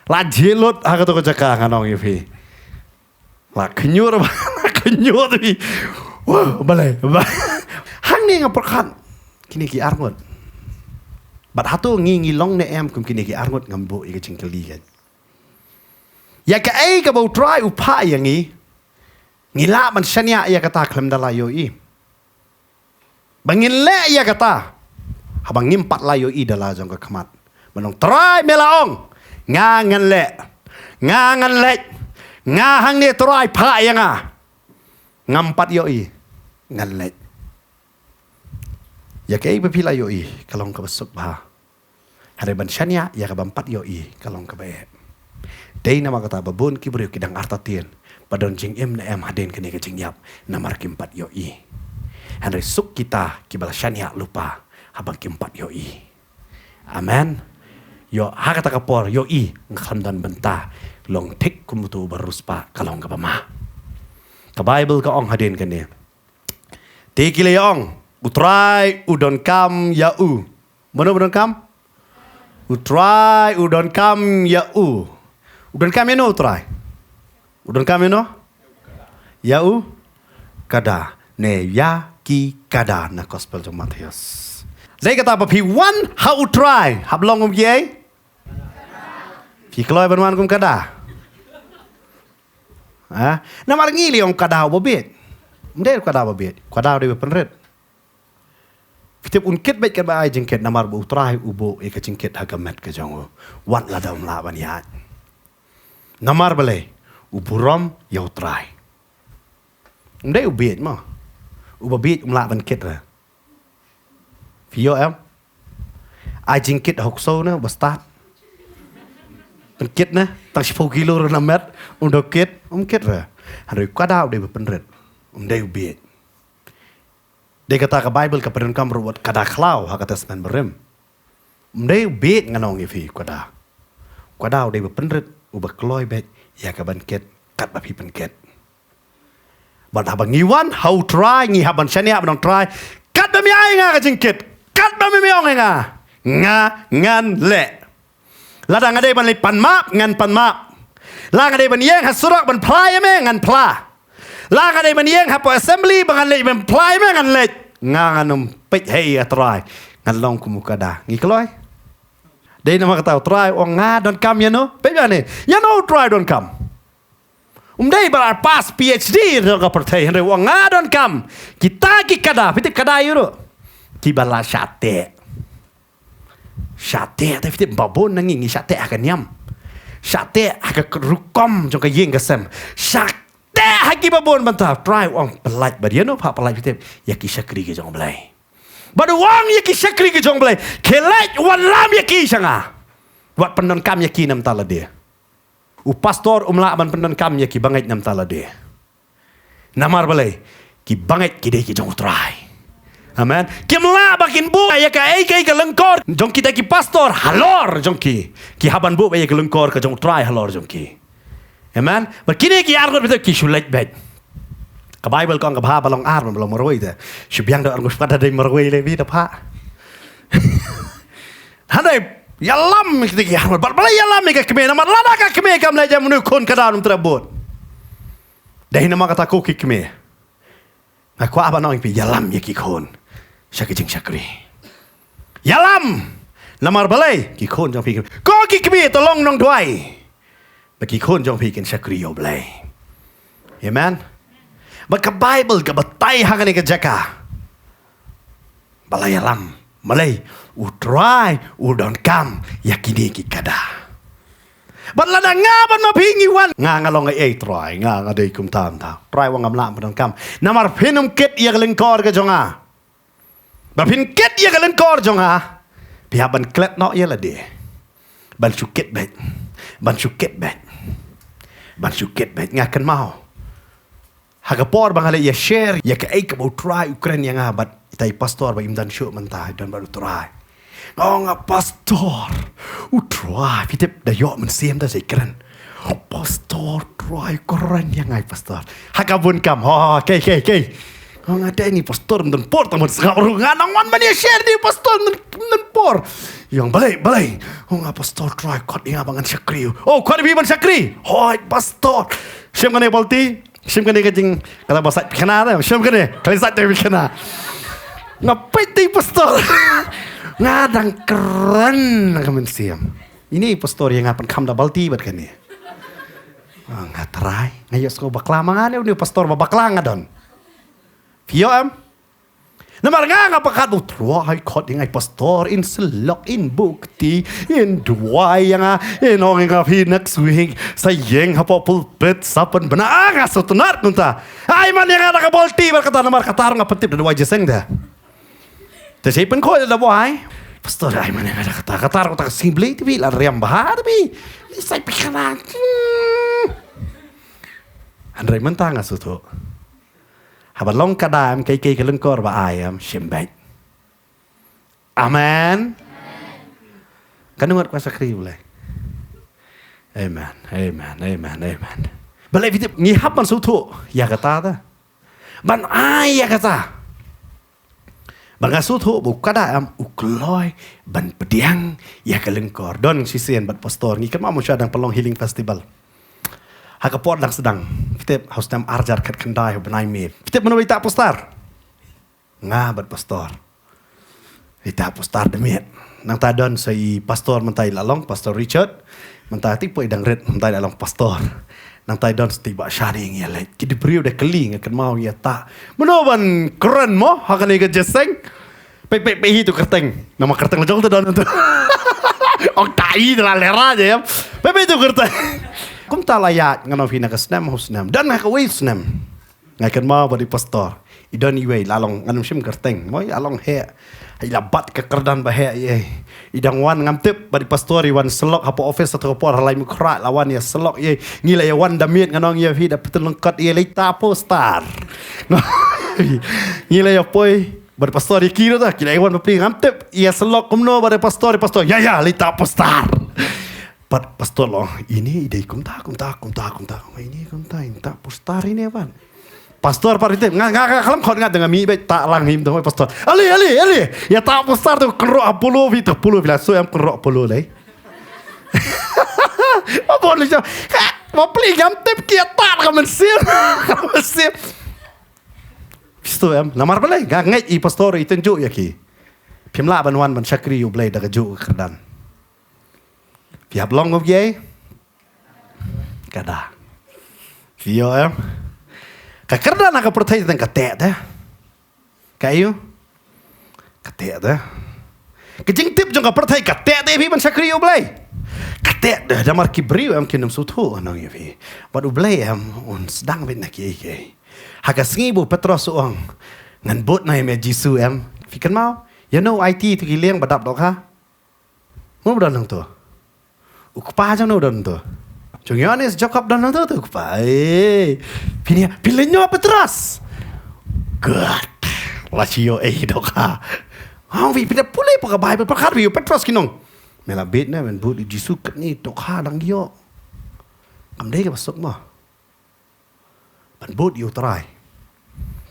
La jhieh lut ha kato ka jaka, ngan ong ïa phi. La khñiuh, la khñiuh phi. Wah, balei, ba. Hangne nga pyrkhat, kine ki arngut. Bad hato ngi, ngi long ne em kum kine ki arngut? Ngam buh ïa ka jingkylli kein. Ïa kaei kaba U Trai u phah ïa ngi, ngi lah ban shaniah ïa kata khlem da la ïohi. Ba ngin leh ïa kata haba ngim pat la ïohi da la jong ka khmat. Ban ong, Trai, me la ong, nga ngan leh, nga ngan leit, nga hangne, Trai, phah ïa nga. Ngam pat ïohi, ngan leit. Ïa kaei ba phi la ïohi ka long kaba suk bha. Hynrei ban shaniah ïa kabym pat ïohi ka long kaba eh. Dei namar kata ba bun ki briew ki dang artatien, ba don jingim ne em hadien kane ka jingïap, namar kim pat ïohi. Hynrei suk kita kiba la shaniah lypa haba kim pat ïohi. Amen. Ïoh ha kata ka por, ïohi, nga khlem don bynta. Long thik kum uto uba riewspah, ka long kaba ma. Ka Baibl ka ong hadien kane. Te ki la ong, U Trai u donkam ïa u. Mano u donkam? U Trai u donkam ïa u. U donkam ïano U Trai? U donkam ïano? Ïa u kada. Ne ïa ki kada na gospel jong Mathaios. Dei kata ba phi wan ha U Trai, hap long kum kiei? Phi kloi ban wan kum kada. Ha? Namar ngi la ong kada uba bieit. Ym dei kada uba bieit. Kada u dei ba pynrit. Phi tip un kit beit katba ai jingkit namar ba U Trai u buh ïa ka jingkit ha ka met ka jong u. Wat lada um lah ban ïaid. Namar balei? U burom ïa U Trai. Ym dei u bieit mo. Uba bieit um lah ban kit re. Phi ïoh em? Ai jingkit ha u ksew ne uba stad. Pynkit ne tang shiphew kilo ruh na met, um dei kit, um kit re. Hynrei kada u dei ba pynrit. Ym dei u bieit. Dei kata ka Baibl ka pyndonkam ruh wat kada khlaw ha ka Testament Barim. Ym dei u bieit ngan ong ïa phi kada. Kada u dei ba pynrit, uba kloi beit ïa ka ban kit katba phi pynkit. Bad haba ngi wan ha U Trai ngi hap ban shaniah ban ong Trai, katba me ai nga ka jingkit, katba me ong ïa nga, nga ngan leh. Lada nga dei ban leit pan map ngan pan map. La nga dei ban ïeng ha surok ban phla ïa me ngan phla. La nga dei ban ïeng hapoh assembly ba ngan leit ban phla ïa me ngan leit. Nga ngan ym peit hei ïa Trai. Ngan long kum u kada. Ngi kloi. Dei namar kata U Trai u ong nga donkam ïano? Peit ba ne. Ïano U Trai donkam? Um dei ba la pass PhD na ka pyrthei hynrei u ong nga donkam kita ki kada, phi tip kada ïa u ruh. Kiba la shah teh. Shah teh, te phi tip ba bun na ngi ngi shah teh ha ka niam. Shah teh ha ka rukom jong ka ïing ka sem. Shah teh ha kiba bun bynta. Trai u ong pyllait bad ïano pha pyllait phi tip ïa ki shakri ki jong Blei. Bad u ong ïa ki shakri ki jong Blei. Khie leit wanlam ïa ki sha nga. Wat pyndonkam ïa ki na bynta lade. U pastor um lah ban pyndonkam ïa ki bangeit na bynta lade. Namar balei? Ki bangeit ki dei ki jong U Trai. Amen. Kim lah ba kin buh ïa kaei kaei ka lyngkor jong kita ki pastor halor jong ki. Ki hap ban buh ïa ka lyngkor ka jong U Trai halor jong ki. Amen. Bad kine ki arngut beit ki shu leit beit. Ka Baibl ka ong ka bha ba long ar ba long marwei te. Shu biang da arngut pat da dei marwei le bi da pha. Hynrei ïalam kita ki arngut. Bad balei ïalam ïa ka kmie namar lada ka kmie kam leit ïa mano khun ka daw nym trep bud. Dei namar kata ko ki kmie. Nga kwah ban ong ïa phi ïalam ïa ki khun sha ki jingshakri. Ïalam. Namar balei ki khun jong phi. Ko ki kmie to long nongduwai. Ba ki khun jong phi kin shakri ïa U Blei. Amen. Bad ka Baibl ka batai ha kane ka jaka. Ba la ïalam. Balei? U Trai u donkam ïa kine ki kada. Bad lada nga bad ma phi ngi wan. Nga nga long ei ei Trai, nga nga dei kumta kumta. Trai u ong ngam lah ban donkam. Namar phin ym kit ïa ka lyngkor ka jong nga. Ba phin kit ïa ka lyngkor jong nga. Phi hap ban klet noh ïa lade. Ban shu kit beit. Ban shu kit beit. Ban shu kit beit nga kynmaw. Ha ka por ba nga leit ïa share ïa kaei kaba U Trai u kren ïa nga bad ita i pastor ba im don shuh mynta i don bad U Trai. Nga ong nga pastor. U Trai phi tip da ïoh mynsiem da sa i kren. Pastor Trai u kren ïa nga i pastor. Ha ka bun kam. Ho ho kei kei kei. Nga ong nga dei ni pastor ym don por tang ban sngap ruh nga nang wan ban ïa share ni pastor ym don por. Ïa ong balei balei. Ong nga pastor Trai khot ïa nga ba ngan shakri. Oh khot ïa phi ban shakri. Hooid pastor. Shim kane balti. Shim kane ka jing kata ba sait phi khana te shim kane kali sait te phi khana. Nga peit te pastor. Nga dang kren na ka mynsiem. Ine pastor ïa nga pynkham da balti bad kane. Ah, nga trai nga ïohsngew bakla ma nga ne une pastor ba bakla nga don. Phi ïoh em? Namar nga nga pyrkhat ba U Trai khot ïa nga i pastor in syllok in buh kti in duwai ïa nga in ong ïa nga phi next week sa ïeng hapoh pulpit sa pynbna nga sngewtynnat kumta. Ai man ïa nga da ka balti bad kata namar kata ruh nga pyntip da duwai jingïaseng te. Te sa i pynkhuid da duwai. Pastor ai man ïa nga da kata kata ruh kata ka sngi Blei te phi la riam bha te phi. Sa i pynkhana. Hynrei mynta nga sngewthuh. Haba long ka dam kei kei ka lyngkor ba ai em shim beit. Amen. Kano ngut kwah shakri, U Blei? Amen, amen, amen, amen. Balei phi tip ngi hap ban sngewthuh ïa kata ta? Ban ai ïa kata. Ba nga sngewthuh ba u kada em u kloi ban pdiang ïa ka lyngkor. Don shisien bad pastor, ngi kynmaw mynshwa dang pynlong healing festival. Ha ka por dang sdang. Phi tip, ha u snem ar hajar khatkhyndai, ha u bnai May. Phi tip mano ba ïa tah poster? Nga bad pastor. Ïa tah poster da miet. Nangta don sa i pastor mynta i la long, Pastor Richard. Mynta te poi dang rit, mynta i la long pastor. Nangta i don sa i Bah Shani, ngi ïa leit. Ki dei briew da kylli, nga kynmaw ngi ïa tah. Mano ban kren mo ha kane ka jingïaseng? Peit, peit, peit hi tu kyrteng. Namar kyrteng la jong te don tu. Ong tai te la lehra je em. Peit, peit tu kyrteng. Kumta la ïaid, ngan ong phi, na ka snem ha u snem. Don ha kawei u snem. Nga kynmaw bad i pastor. I don iwei, la long, ngan ym shim kyrteng. Mo, i la long heh. I la bat ka kyrdan ba heh, ïa. I dang wan, ngam tip bad i pastor i wan syllok hapoh office, ha kato ka por ha Laitumkhrah la wan ïa syllok, ïa. Ngi la ïa wan da miet, ngan ong ïa phi, da pynlong kot, ïa, leit tah poster. Ngi la ïa poi bad pastor ïa ki ruh ta, ki la ïa wan bapli, ngam tip ïa syllok kumno bad i pastor, i pastor. Ïa, ïa, leit tah poster. Bad pastor la ong, ine i dei kumta, kumta, kumta, kumta. Ine kumta, ine tah poster ine bad. Pastor pat, phi tip, nga, nga, nga khlem khot, nga dang mih beit, tah lang hi mynta, pastor. Ale, ale, ale. Ïa tah poster tu, kynroh ha Apollo phi, tu Apollo phi la shu em, kynroh Apollo lei. Apollo jong. Ha, bapli ngam tip ki ïa tah ka mynsiem. Ka mynsiem. Phi shu em, namar balei? Nga ngeit i pastor i tynjuh ïa ki. Phim lah ban wan ban shakri U Blei da kajuh ka kyrdan. Phi hap long kum kiei? Kada. Phi ïoh em? Ka kyrdan ha ka pyrthei tang ka teh te. Ka ïoh? Ka teh te. Ka jingtip jong ka pyrthei ka teh te phi ban shakri U Blei. Ka teh te, namar ki briew em kin ym sngewthuh, ngan ong ïa phi. Bad U Blei em un sdang beit na kiei kiei. Ha ka sngi ba u Petros u ong, ngan bud noh ïa me Jisu em. Phi kynmaw? Ïa no u aiti tu ki lieng ba dap dohkha? Mano ba don hangto? U kpa jong no u don hangto? Jong Ïoannis, Jakob don hangto tu u kpa. Ei, phin ïa, phin leit noh Petros. God. La shu ïoh ei dohkha. Hang phi, phi da pule pa ka Baibl, pyrkhat phi, u Petros kin ong, me la bit ne, men bud ïa u Jisu katne dohkha dang ïoh. Kam dei kaba suk mo. Ban bud ïa u Trai.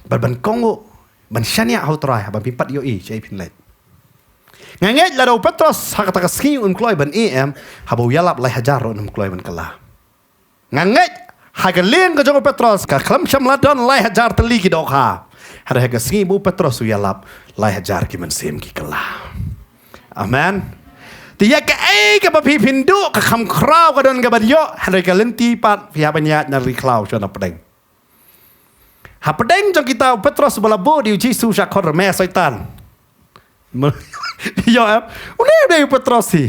Ban, ban kohnguh, ban shaniah ha u Trai, ban pynpat ïohi shaei phin leit. Nga ngeit lada u Petros ha kata ka sngi um kloi ban ïeh em, haba u ïalap lai hajar ruh um kloi ban kylla. Nga ngeit ha ka lieng ka jong u Petros ka khlem shym la don lai hajar tylli ki dohkha. Hynrei ha ka sngi ba u Petros u ïalap, lai hajar ki mynsiem ki kylla. Amen. Te ïa kaei kaba phi phin duh, ka kham khraw ka don kaba ïoh, hynrei ka lynti pat phi hap ban ïaid na ri khlaw shuwa na pdeng. Ha pdeng jong kita u Petros uba la bud ïa u Jisu sha khot rymeh Soitan. Ïoh em? Une u dei u Petros hi.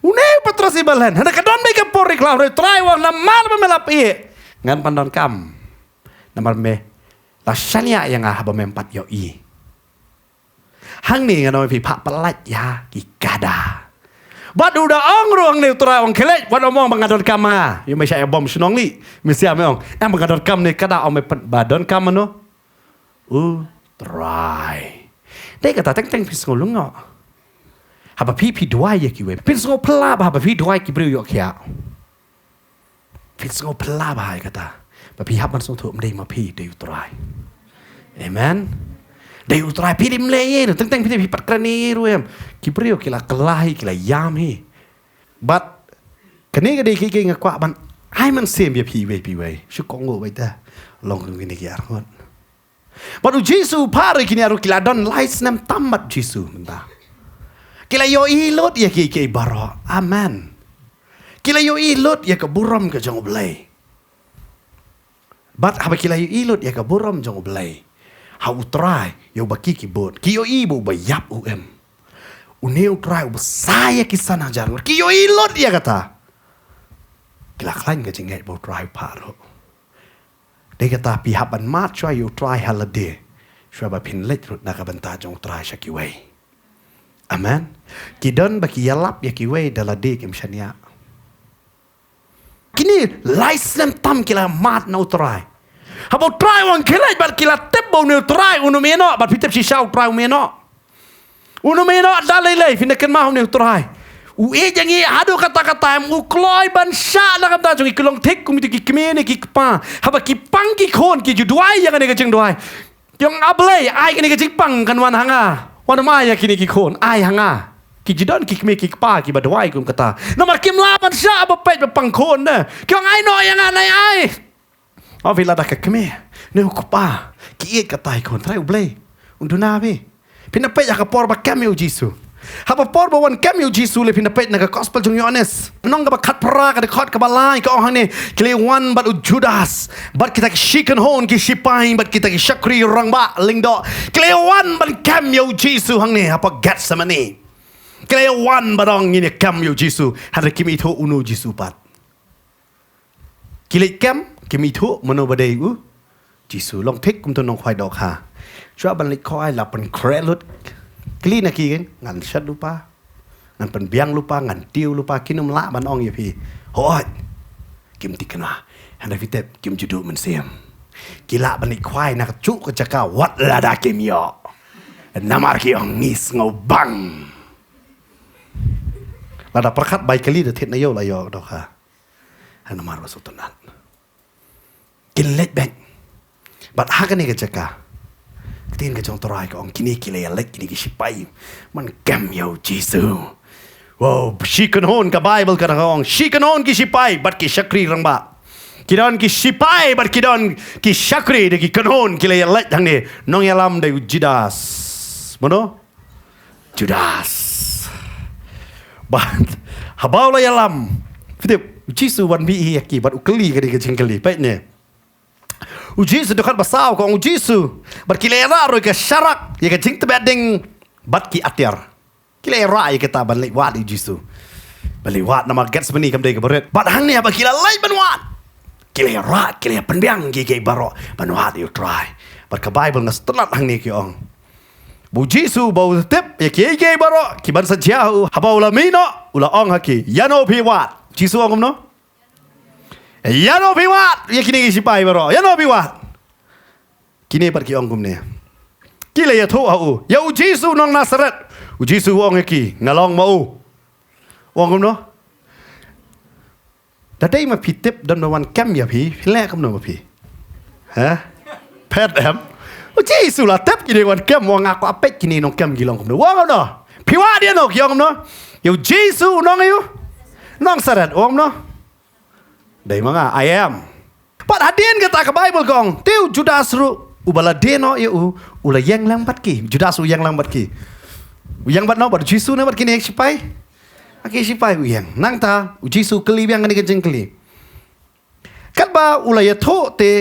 Une u Petros hi ba len. Hynrei ka don beit ka por ri khlaw, hynrei u Trai u ong namar ba me la ïeh, ngan pyndonkam. Namar me la shaniah ïa nga haba mem pat ïohi. Hangne ngan ong ïa phi, phah pyllait ïa ki kada. Bad u da ong ruh hangne u Trai, ong khie leit, wat ym ong ba nga donkam ma nga. Ïoh me shah ïa bom shnong lei. Me shah me ong, em ba nga donkam ne kada, ong me pyn-, ba donkam mano? U Trai. Dei kata teng teng phin sngew lyngngoh. Haba phi phi duwai ïa kiwei, phin sngew phylla ba haba phi duwai ki briew ïoh khiah. Phin sngew phylla bha ïa kata. Ba phi hap ban sngewthuh ym dei ma phi, dei u Trai. Amen. Dei u Trai, phi dei ym leh ei ei ruh, teng teng phi dei phi pat kren ei ei ruh em. Ki briew ki la kylla hi, ki la ïam hi. Bad kane ka dei kiei kiei nga kwah ban ai mynsiem ïa phi iwei pa iwei. Shu kohnguh beit te. Long kum kine ki arngut. Bad u Jisu u phah ruh ïa kine ruh, ki la don lai snem tam bad u Jisu mynta. Ki la ïohi lut ïa kiei kiei baroh. Amen. Ki la ïohi lut ïa ka burom ka jong U Blei. Bad haba ki la ïohi lut ïa ka burom jong U Blei, ha U Trai, ïa uba ki ki bud, ki ïohi ba uba ïap u im. Une U Trai uba sah ïa ki san hajar ngut, ki ïohi lut ïa kata. Ki la khlaiñ ka jingngeit ba U Trai u phah ruh. Dei kata phi hap ban mad shuwa ïa U Trai ha lade, shuwa ba phin leit ruh na ka bynta jong U Trai sha kiwei. Amen. Ki don ba ki ïalap ïa kiwei da lade kim shaniah. Kine lai snem tam ki la mad na U Trai. Haba U Trai u ong khie leit bad ki la tip ba une U Trai un ym ïehnoh, bad phi tip shisha U Trai um ïehnoh. Un ym ïehnoh da lei lei, phin da kynmaw une U Trai. U ïeit ïa ngi haduh katta katta em, u kloi ban shah na ka bynta jong ngi, ki long thik kum ki kmie ne ki kpa. Haba ki pang ki khun ki ju duwai ïa kane ka jingduwai. Ki ong, A Blei, ai kane ka jingpang kan wan ha nga. Wat nym ai ïa kine ki khun, ai ha nga. Ki ju don ki kmie ki kpa kiba duwai kum kata. Namar kim lah ban shah ba peit ba pang khun ne. Ki ong, Ai noh ïa nga, nai ai. Haba phi lada ka kmie ne u kpa ki ïeit katta ïa ki khun, Trai U Blei un duna phi. Phin da peit ha ka por ba kem ïa U Jisu. Haba por ba wan kem ïa U Jisu lei, phin da peit na ka Gospel jong u Ïoannis, lynnong kaba khatphra, ka dkhot kaba lai, ka ong hangne, ki la wan bad u Judas bad kita ki shi kynhun ki shipai bad kita ki shakri rangbah lyngdoh. Ki la wan ban kem ïa U Jisu hangne hapoh Gethsemane. Ki la wan ban ong, Ngin ïa kem ïa U Jisu. Hynrei kim ithuh uno U Jisu pat. Ki leit kem, kim ithuh mano ba dei U Jisu. Long thik kumto nongkhwai dohkha. Shuwa ban leit khwai la pynkhreh lut. Kylli na ki, Ngan shet lypa? Ngan pynbiang lypa? Ngan tiew lypa? Kin ym lah ban ong ïa phi, Hooid, kim thikna. Hynrei phi tip, kim ju duh mynsiem. Ki lah ban leit khwai na kajuh ka jaka wat lada kim ïoh. Namar ki ong, Ngi sngewbang. Lada pyrkhat bai kylli, da thied na ïew la ïoh dohkha. Ha namar ba sngewtynnat. Kin leit beit. Bad ha kane ka jaka, ka ktien ka jong U Trai ka ong, kine ki la ïa leit, kine ki shipai, ban kem ïa U Jisu. Wow, shi kynhun, ka Baibl ka dang ong, shi kynhun ki shipai bad ki shakri rangbah. Ki don ki shipai bad ki don ki shakri, da ki kynhun ki la ïa leit hangne. Nongïalam dei u Judas. Mano? Judas. Bad haba u la ïalam, phi tip, U Jisu wan mih hi ïa ki bad u kylli kane ka jingkylli. Peit ne. U Jisu, dkhot ba saw ka ong, U Jisu bad ki la ïa rah ruh ïa ka sharak, ïa ka jingtbit ding bad ki atiar. Ki la ïa rah ïa kita ban leit wad ïa U Jisu. Ban leit wad namar Gethsemane kam dei kaba rit. Bad hangne haba ki la leit ban wad, ki la ïa rah, ki la ïa pynbiang kiei kiei baroh ban wad ïa U Trai. Bad ka Baibl, nga sngewtynnat hangne ki ong, ba U Jisu ba u tip ïa kiei kiei baroh kiban sa jia ha u, haba u la mih noh, u la ong ha ki, Ïano phi wad? U Jisu ong kumno? Ïano phi wad ïa kine ki shipai baroh? Ïano phi wad? Kine pat ki ong kumne. Ki la ïathuh ha u, Ïa U Jisu u nong Nasaret. U Jisu u ong ïa ki, Nga long ma u. U ong kumno? Da dei ma phi tip don ba wan kem ïa phi, phi leh kumno ma phi? Ha? Phet em? U Jisu la tip kine wan kem, u ong, Nga kwah peit kine nongkem ki long kumno. U ong kumno? Phi wad ïano? Ki ong kumno? Ïa U Jisu u nong aïu? Nong Nasaret. U ong kumno? Dei ma nga, I am. Bad hadien kata ka Baibl ka ong, te u Judas ruh uba la die noh ïa u, u la ïeng lang bad ki. Judas u ïeng lang bad ki. U ïeng bad no? Bad U Jisu ne bad kine ki shipai? Ha ki shipai u ïeng. Nangta U Jisu u kylli biang kane ka jingkylli. Katba u la ïathuh te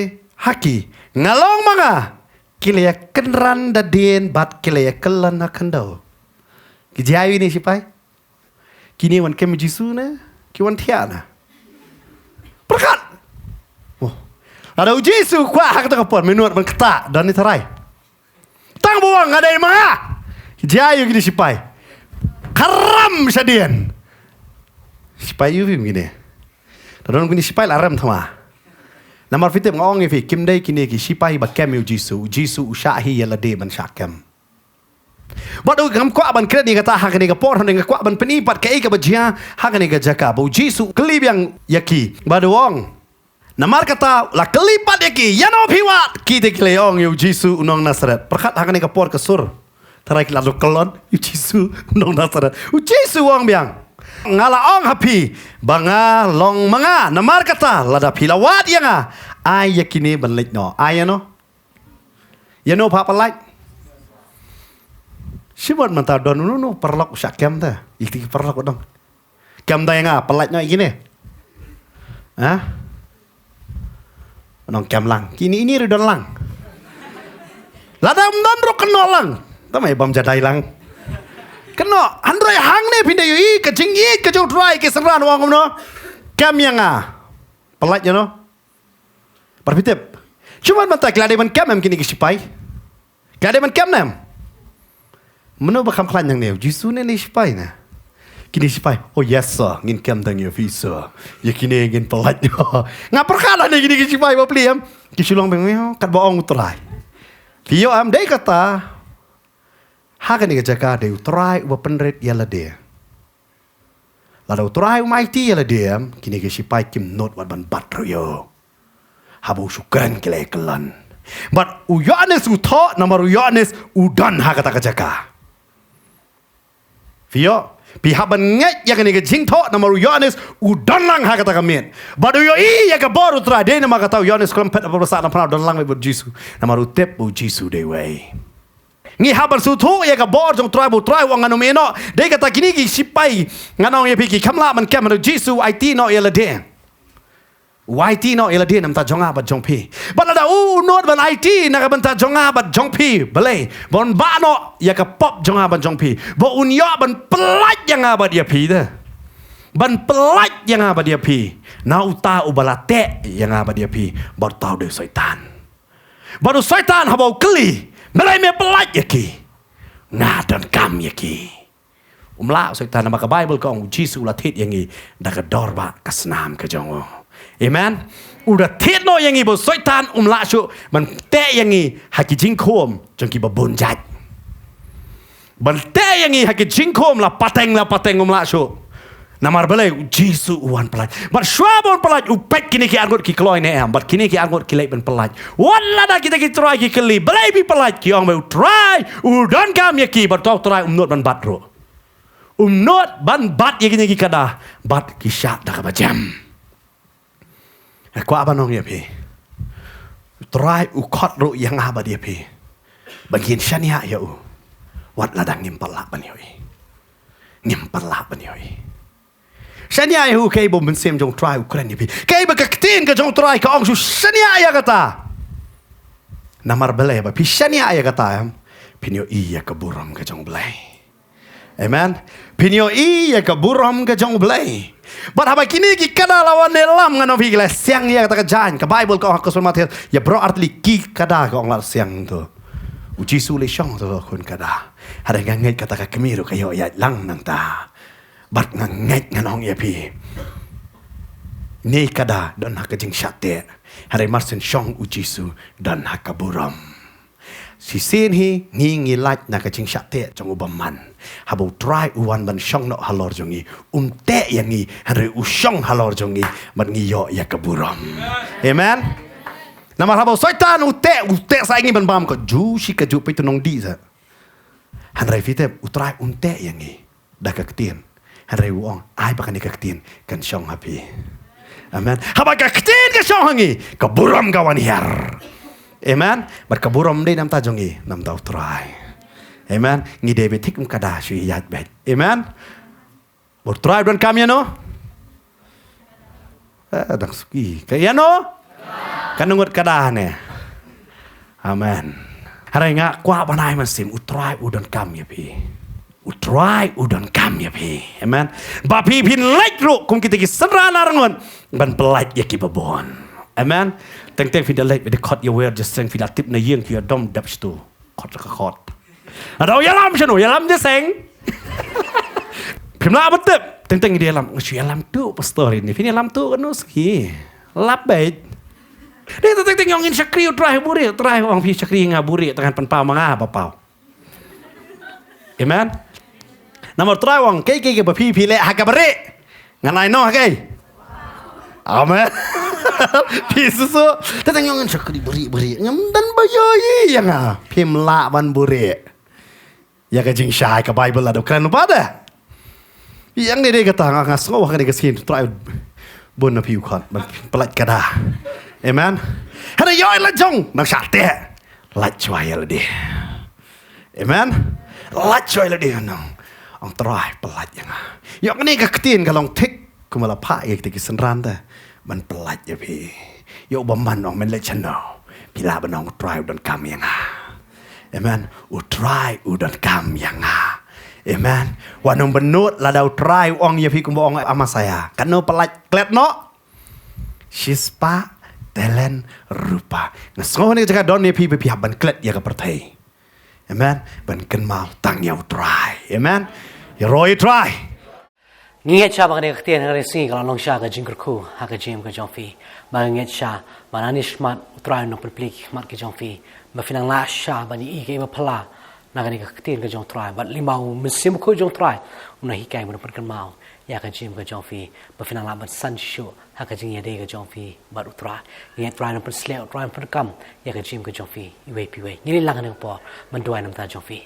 ha ki, Nga long ma nga, ki la ïa kynran da dien bad ki la ïa kyllon na khyndew. Ki jia aïu kine ki shipai? Kine wan kem Jisu ne ki wan thiah na? Pyrkhat. Oh. Lada U Jisu u kwah ha kata ka por, mynta ban ktah, don ne tharai? Tang ba u ong, Nga dei ma nga. Ki jia aïu kine ki shipai? Kharam shadien. Shipai aïu phim kine? Da don kine ki shipai la rem thma. Namar phi tip, nga ong ïa phi, kim dei kine ki shipai ba kem ïa U Jisu. U Jisu u shah hi ïa lade ban shah kem. Bad u ngam kwah ban kren ïa kata ha kane ka por, hynrei nga kwah ban pyni pat kaei kaba jia ha kane ka jaka. Ba U Jisu u kylli biang ïa ki bad u ong, Namar kata u la kylli pat ïa ki, Ïano phi wad? Ki te ki la ong, Ïa U Jisu u nong Nasaret. Pyrkhat ha kane ka por ka sur. Tharai ki la dep kyllon, Ïa U Jisu u nong Nasaret. U Jisu u ong biang, Nga la ong ha phi ba nga long ma nga. Namar kata lada phi la wad ïa nga, ai ïa kine ban leit noh. Ai ïano? Ïano pha pyllait? Shibun mynta don uno uno paralok u shah kem te. Ïa kine ki paralok u dang kem da ïa nga, pyllait noh ïa kine. Ha? U nong kem lang. Kine ine ruh don lang. Lada ym don ruh kynnoh lang. Tang ïa bam jadai lang. Kynnoh, hynrei hangne phin da ïohi ka jingïeit ka jong U Trai, ki synran u ong kumno? Kem ïa nga. Pyllait ïano? Bad phi tip, shibun mynta ki la dei ban kem em kine ki shipai? Ki la dei ban kem ne em? Mano ba kham khlaiñ hangne, U Jisu ne, ne shipai ne? Kine shipai, Oh yes sir, ngin kem tang ïa phi sir. Ïa kine ngin pyllait. Nga pyrkhat hangne kine ki shipai bapli em. Ki shu long biang, katba ong U Trai. Phi ïoh em, dei kata, ha kane ka jaka dei U Trai uba pynrit ïa lade. Lada u Trai um aiti ïa lade, kine ki sipai kim nud wat ban bat ruh ïa u. Haba u shu kren ki la kyllon. Bad u Ïoannis u thoh, namar u Ïoannis u don ha kata ka jaka. Phi ïoh, phi hap ban ngeit ïa kane ka jingthoh, namar u Ïoannis u don lang ha kata ka miet. Bad u ïohi ïa ka bor u Trai, dei namar kata u Ïoannis khlem phet, haba u la sah na phra u don lang bad u Jisu. Namar u tip ba u Jisu dei uwei. Ngi hap ban sngewthuh ïa ka bor jong u Trai, ba u Trai u ong ngan ym ïehnoh. Dei kata kine ki sipai, ngan ong ïa phi, ki kham lah ban kem, namar u Jisu u aiti noh ïa lade. U aiti noh ïa lade na bynta jong nga bad jong phi. Bad lada u nud ban aiti na ka bynta jong nga bad jong phi, balei? Ban bah noh ïa ka pop jong nga bad jong phi. Ba un ïoh ban pyllait ïa nga bad ïa phi te. Ban pyllait ïa nga bad ïa phi na uta uba la teh ïa nga bad ïa phi, bad uta u dei u Soitan. Bad u Soitan haba u kylli, balei me pyllait ïa ki? Nga donkam ïa ki. Um lah u Soitan, namar ka Baibl ka ong u Jisu u la thied ïa ngi da ka dor ba ka snam ka jong u. Amen. U la thied noh ïa ngi ba u Soitan um lah shuh ban teh ïa ngi ha ki jingkhum jong kiba bun jait. Ban teh ïa ngi ha ki jingkhum la pateng la pateng um lah shuh. Namar balei? U Jisu u wan pyllait. Bad shuwa ba u wan pyllait u peit kine ki arngut ki kloi ne em. Bad kine ki arngut ki leit ban pyllait. Wat lada kita ki trai ki kylli, balei phi pyllait? Ki ong ba u Trai u donkam ïa ki, bad uta u Trai um nud ban bat ruh. Um nud ban bat ïa kine ki kada, bad ki shah da kaba jem. Nga kwah ban ong ïa phi, u Trai u khot ruh ïa nga bad ïa phi ba ngin shaniah ïa u. Wat lada ngim pat lah ban ïohi. Ngim pat lah ban ïohi. Shaniah ïa u, kaei ba u Mynsiem jong u Trai u kren ïa phi? Kaei ba ka ktien ka jong u Trai ka ong shu shaniah ïa kata? Namar balei? Ba phi shaniah ïa kata, em, phin ïohi ïa ka burom ka jong u Blei. Amen. Phin ïohi ïa ka burom ka jong u Blei. Bad haba kine ki kada la wan ïalam, ngan ong ïa phi, ki la siang ïa kata ka jaiñ. Ka Baibl ka ong ha ka Gospel Mathaios, ïa baroh artylli ki kada ka ong la siang to. U Jisu u la shong to ha ka khun kada. Hynrei nga ngeit kata ka kmie ruh ka ïoh ïaid lang nangta. Bad nga ngeit, ngan ong ïa phi, kine ki kada don ha ka jingshah teh. Hynrei mar syn shong u Jisu don ha ka burom. Shisien hi ngi ngi lait na ka jingshah teh jong u bymman. Haba u Trai u wan ban shong noh halor jong ngi, um teh ïa ngi, hynrei u shong halor jong ngi, bad ngi ïoh ïa ka burom. Amen. Namar haba u Soitan u teh, u teh sa ïa ngi ban bam kajuh shi kajuh, peit u nongdih sa. Hynrei phi tip, u Trai um teh ïa ngi da ka ktien. Hynrei u ong, ai ba kane ka ktien kan shong ha phi. Amen. Haba ka ktien ka shong ha ngi, ka burom ka wan hiar. Amen. Bad ka burom ym dei na bynta jong ngi, na bynta u Trai. Amen. Ngi dei beit thik kum kada, shu ïaid beit. Amen. Ba u Trai u donkam ïano? Eh, dang suki. Ka ïano? Kano ngut kada ne? Amen. Hynrei nga kwah ban ai mynsiem, u Trai u donkam ïa phi. U Trai u donkam ïa phi. Amen. Ba phi phin leit ruh kum kita ki synran arngut ban pyllait ïa kiba bun. Amen. Teng teng phi da leit, phi da khot ïa wer jingïaseng, phi da tip na ïing, phi ïa dom dep shitu. Khot ka khot. Ado ïalam shano, ïalam jingïaseng. Phim lah ban tip. Teng teng ngi ïalam, nga shu ïalam tuh pastor ini. Phin ïalam tuh kano suki. Lap beit. Dei teng teng ong ngin shakri u Trai ha buhrieh, u Trai ong phi shakri nga buhrieh, tang ngan pynpaw ma nga ba paw. Amen. Namar u Trai ong, kaei kaei kaba phi phi leh ha kaba rieh, ngan ai noh ha kaei? Amen. Phi susu. Teng teng ong ngin shakri buhrieh buhrieh, ngam don ba ïohi ïa nga. Phim lah ban buhrieh. Ïa ka jingshai, ka Baibl la da kren pat de. Ïa ngi dei kata, nga nga sngew ha kane ka sien, Trai bun na phi u khot ban pyllait kada. Amen. Hynrei ïoh la jong nang shah teh. Lait shuwa ïa lade. Amen. Lait shuwa ïa lade, nang ong, Trai pyllait ïa nga. Ïoh kane ka ktien ka long thik. Kumba la phah ïa kita ki synran te ban pyllait ïa phi. Ïa u bymman ong, men leit shano, phi lah ban ong, u Trai u donkam ïa nga. Amen. U Trai u donkam ïa nga. Amen. Wat nym bynnud lada u Trai u ong ïa phi kumba ong Amasaïa, kano pyllait, klet noh shispah talen rupa. Nga sngew ha kane ka jaka don ïa phi ba phi hap ban klet ïa ka pyrthei. Amen. Ban kynmaw tang ïa u Trai. Amen. Ïaroh ïa u Trai. Ngi ngeit shwa ba kane ka ktien ha kane ka sngi ka la long shwa ka jingkyrkhu ha ka jingim ka jong phi. Ba ngi ngeit shwa ba nangne shakhmat u Trai un nang pynplie ki khmat ki jong phi, ba phin nang lah shwa ban ïohi kaei ba phylla na kane ka ktien ka jong u Trai. Bad lyngba u Mynsiem Bakhuid jong u Trai un nang hikai, un nang pynkynmaw ïa ka jingim ka jong phi, ba phin nang lah ban san shuh ha ka jingïadei ka jong phi bad U Trai. Ngi ngeit Trai un pynsleh, Trai un pynkam ïa ka jingim ka jong phi iwei pa iwei. Ngi leit lang ha kane ka por ban duwai na ka bynta jong phi.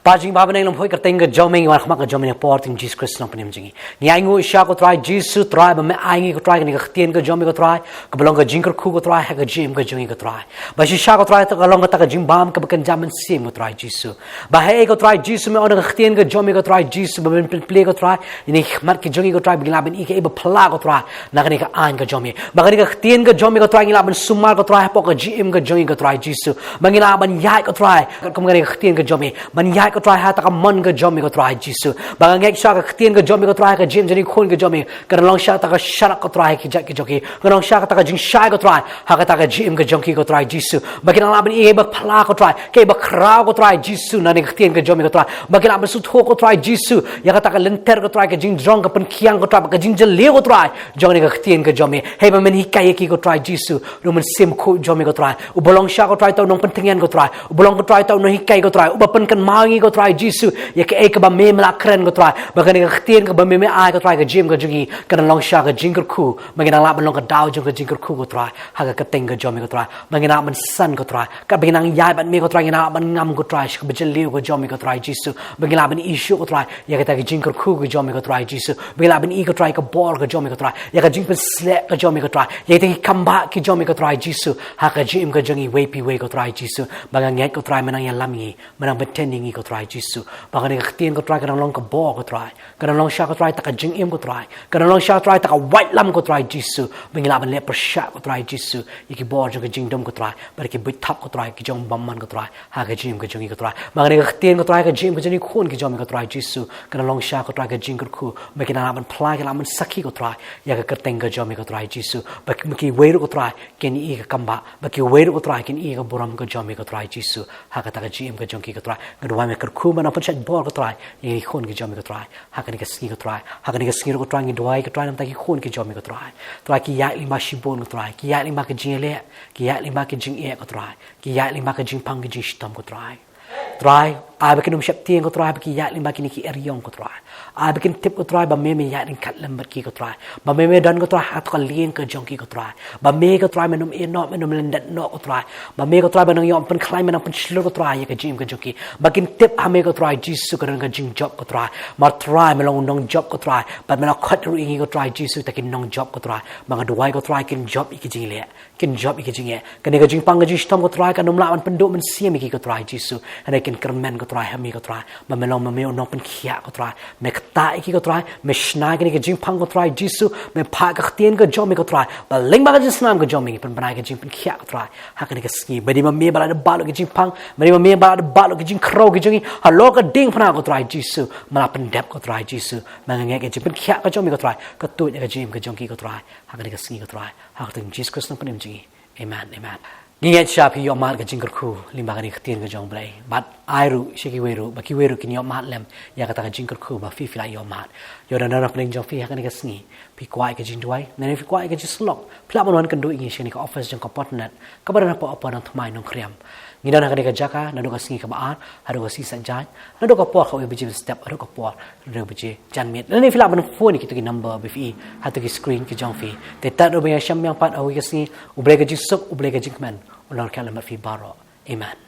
Kpa jong ngi ba ha bneng, lem hoi kyrteng ka jong me, ngi wan ha khmat ka jong me ha ka por jong u Jisu Khrist u nongpynim jong ngi. Ngi ainguh sha ko Trai Jisu, Trai ba me ai ïa ngi ko Trai kane ka ktien ka jong me ko Trai, kaba long ka jingkyrkhu ko Trai ha ka jingim ka jong ngi ko Trai. Ba shisha ko Trai, te ka long kata ka jingbam kaba kynja mynsiem ko Trai Jisu. Ba hei ko Trai Jisu, me ong ha ka ktien ka jong me ko Trai Jisu, ba men pynplie ko Trai ïa kane ka khmat ka jong ngi ko Trai, ba ngin lah ban ïohi kaei ba phylla ko Trai na kane ka aiñ ka jong me. Ba kane ka ktien ka jong me ko Trai, ngin lah ban sumar ko Trai hapoh ka jingim ka jong ngi ko Trai Jisu. Ba ngin lah ban ïaid ko Trai kum kane ka ktien ka jong me, ban ïaid ko Trai ha kata ka mon ka jong me ko Trai Jisu. Ba nga ngeit sha ka ktien ka jong me ko Trai ha ka jingim jong kine ki khun ka jong me, kan long sha kata ka sharak ko Trai ha ki jait ki jong ki, kan long sha kata ka jingshai ko Trai ha kata ka jingim ka jong ki ko Trai Jisu. Ba kin nang lah ban ïohi kaei ba phylla ko Trai, kaei ba khraw ko Trai Jisu, na kane ka ktien ka jong me ko Trai. Ba kin lah ban sngewthuh ko Trai Jisu ïa kata ka lynter ko Trai, ka jingjrong, ka pynkhiang ko Trai, bad ka jingjylliew ko Trai jong kane ka ktien ka jong me. Hei ba men hikai ïa ki ko Trai Jisu, u Mynsiem Bakhuid jong me ko Trai, uba long sha ko Trai uta u nongpyntngen ko Trai, uba long ko Trai uta u nonghikai ko Trai, uba pynkynmaw ïa ngi ko Trai Jisu ïa kaei kaba me, me la kren ko Trai. Ba kane ka ktien kaba me, me ai ko Trai ha ka jingim ka jong ngi, kan long sha ka jingkyrkhu, ba ngin nang lah ban long ka daw jong ka jingkyrkhu ko Trai ha ka kyrteng ka jong me ko Trai. Ba ngin nang lah ban san ko Trai, kaba ngin nang ïaid bad me ko Trai, ngin nang lah ban ngam ko Trai sha kaba jylliew ka jong me ko Trai Jisu. Ba ngin lah ban ïohi shuh ko Trai ïa kata ka jingkyrkhu ka jong me ko Trai Jisu. Ba ngin lah ban ïohi ko Trai ka bor ka jong me ko Trai, ïa ka jingpynsleh ka jong me ko Trai, ïa kita ki kambah ki jong me ko Trai Jisu, ha ka jingim ka jong ngi iwei pa iwei ko Trai Jisu. Ba nga ngeit ko Trai men nang ïalam ïa ngi, men nang bynta ïa ngi ko Trai Jisu. Ba kane ka ktien ko Trai kan long ka bor ko Trai, kan long sha ko Trai kata ka jingim ko Trai, kan long sha ko Trai kata ka waitlam ko Trai Jisu. Ba ngin lah ban leh pyrshah ko Trai Jisu ïa ki bor jong ka jingdum ko Trai, bad ki buit thap ko Trai, ki jong bymman ko Trai ha ka jingim ka jong ngi ko Trai. Ba kane ka ktien ko Trai ha ka jingim ka jong kine ki khun ki jong me ko Trai Jisu, kan long sha ko Trai ka jingkyrkhu, ba kin nang lah ban phylla, kin lah ban sakhi ko Trai ïa ka kyrteng ka jong me ko Trai Jisu. Ba ki, ba kiwei ruh ko Trai kin ïohi ka kambah, ba kiwei ruh ko Trai kin ïohi ka burom ka jong me ko Trai Jisu ha kata ka jingim ka jong ki ko Trai. Nga duwai me kyrkhu, ba nang pynshait bor ko Trai ïa kine ki khun ki jong me ko Trai ha kane ka sngi ko Trai. Ha kane ka sngi ruh ko Trai ngi duwai ko Trai na ka bynta ki khun ki jong me ko Trai. Trai ki ïaid lyngba shibun ko Trai, ki ïaid lyngba ka jingïaleh, ki ïaid lyngba ka jingeh ko Trai, ki ïaid lyngba ka jingpang ka jingshitom ko Trai. Trai, ai ba kin ym sheptieng ko Trai ba ki ïaid lyngba kine ki eriong ko Trai. Ai ba kin tip ko Trai ba me, me ïaid ryngkat lem bad ki ko Trai. Ba me, me don ko Trai ha kata ka lieng ka jong ki ko Trai. Ba me ko Trai men ym ïehnoh, men ym lyndet noh ko Trai. Ba me ko Trai ban nang ïoh pynkhlaiñ, ban nang pynshlur ko Trai ïa ka jingim ka jong ki. Ba kin tip ha me ko Trai Jisu ka don ka jingjop ko Trai. Namar Trai me long u nongjop ko Trai, bad me la khot ruh ïa ngi ko Trai Jisu kita ki nongjop ko Trai. Ba nga duwai ko Trai kin jop ïa ki jingïaleh, kin jop ïa ki jingeh. Kane ka jingpang ka jingshitom ko Trai kan ym lah ban pynduh mynsiem ïa ki ko Trai Jisu. Hynrei kin kyrmen ko Trai ha me ko Trai. Ba me long ma me u nongpynkhiah ko Trai. Me ktah ïa ki ko Trai, me shna ïa kane ka jingpang ko Trai Jisu, me phah ka ktien ka jong me ko Trai. Ba lyngba ka jingsnam ka jong me ngin pynbna ïa ka jingpynkhiah ko Trai ha kane ka sngi. Ba dei ma me ba la dep bat lut ka jingpang, ba dei ma me ba la dep bat lut ka jingkhrew ka jong ngi, halor ka diengphna ko Trai Jisu, me la pyndep ko Trai Jisu. Ba nga ngeit ka jingpynkhiah ka jong me ko Trai ka tuid ïa ka jingim ka jong ki ko Trai ha kane ka sngi ko Trai. Ha ka kyrteng Jisu Khrist u nongpynim jong ngi. Amen, amen. Ngi ngeit shisha phi ïohmad ka jingkyrkhu lyngba kane ka ktien ka jong U Blei. Bad ai ruh sha kiwei ruh, ba kiwei ruh kin ïohmad lem ïa kata ka jingkyrkhu ba phi, phi la ïohmad. Ïoh, don ha pdeng jong phi ha kane ka sngi, phi kwah ïa ka jingduwai, ne phi kwah ïa ka jingsyllok, phi lah ban wan kynduh ïa ngi sha kane ka office jong ka Port Nat, kaba don hapoh Upper Nongthymmai, Nongkrem. Ngi don ha kane ka jaka naduh ka sngi kaba ar haduh ka sngi Saitjaiñ, naduh ka por khatwei baje mynstep haduh ka por hynriew baje janmiet. Lane phi lah ban phone ïa kito ki number ba phi i ha kito ki screen ki jong phi. Te tad ruh ba ïashem biang pat ha kawei ka sngi, U Blei ka jingsuk, U Blei ka jingkmen un long ryngkat lem bad phi baroh. Amen.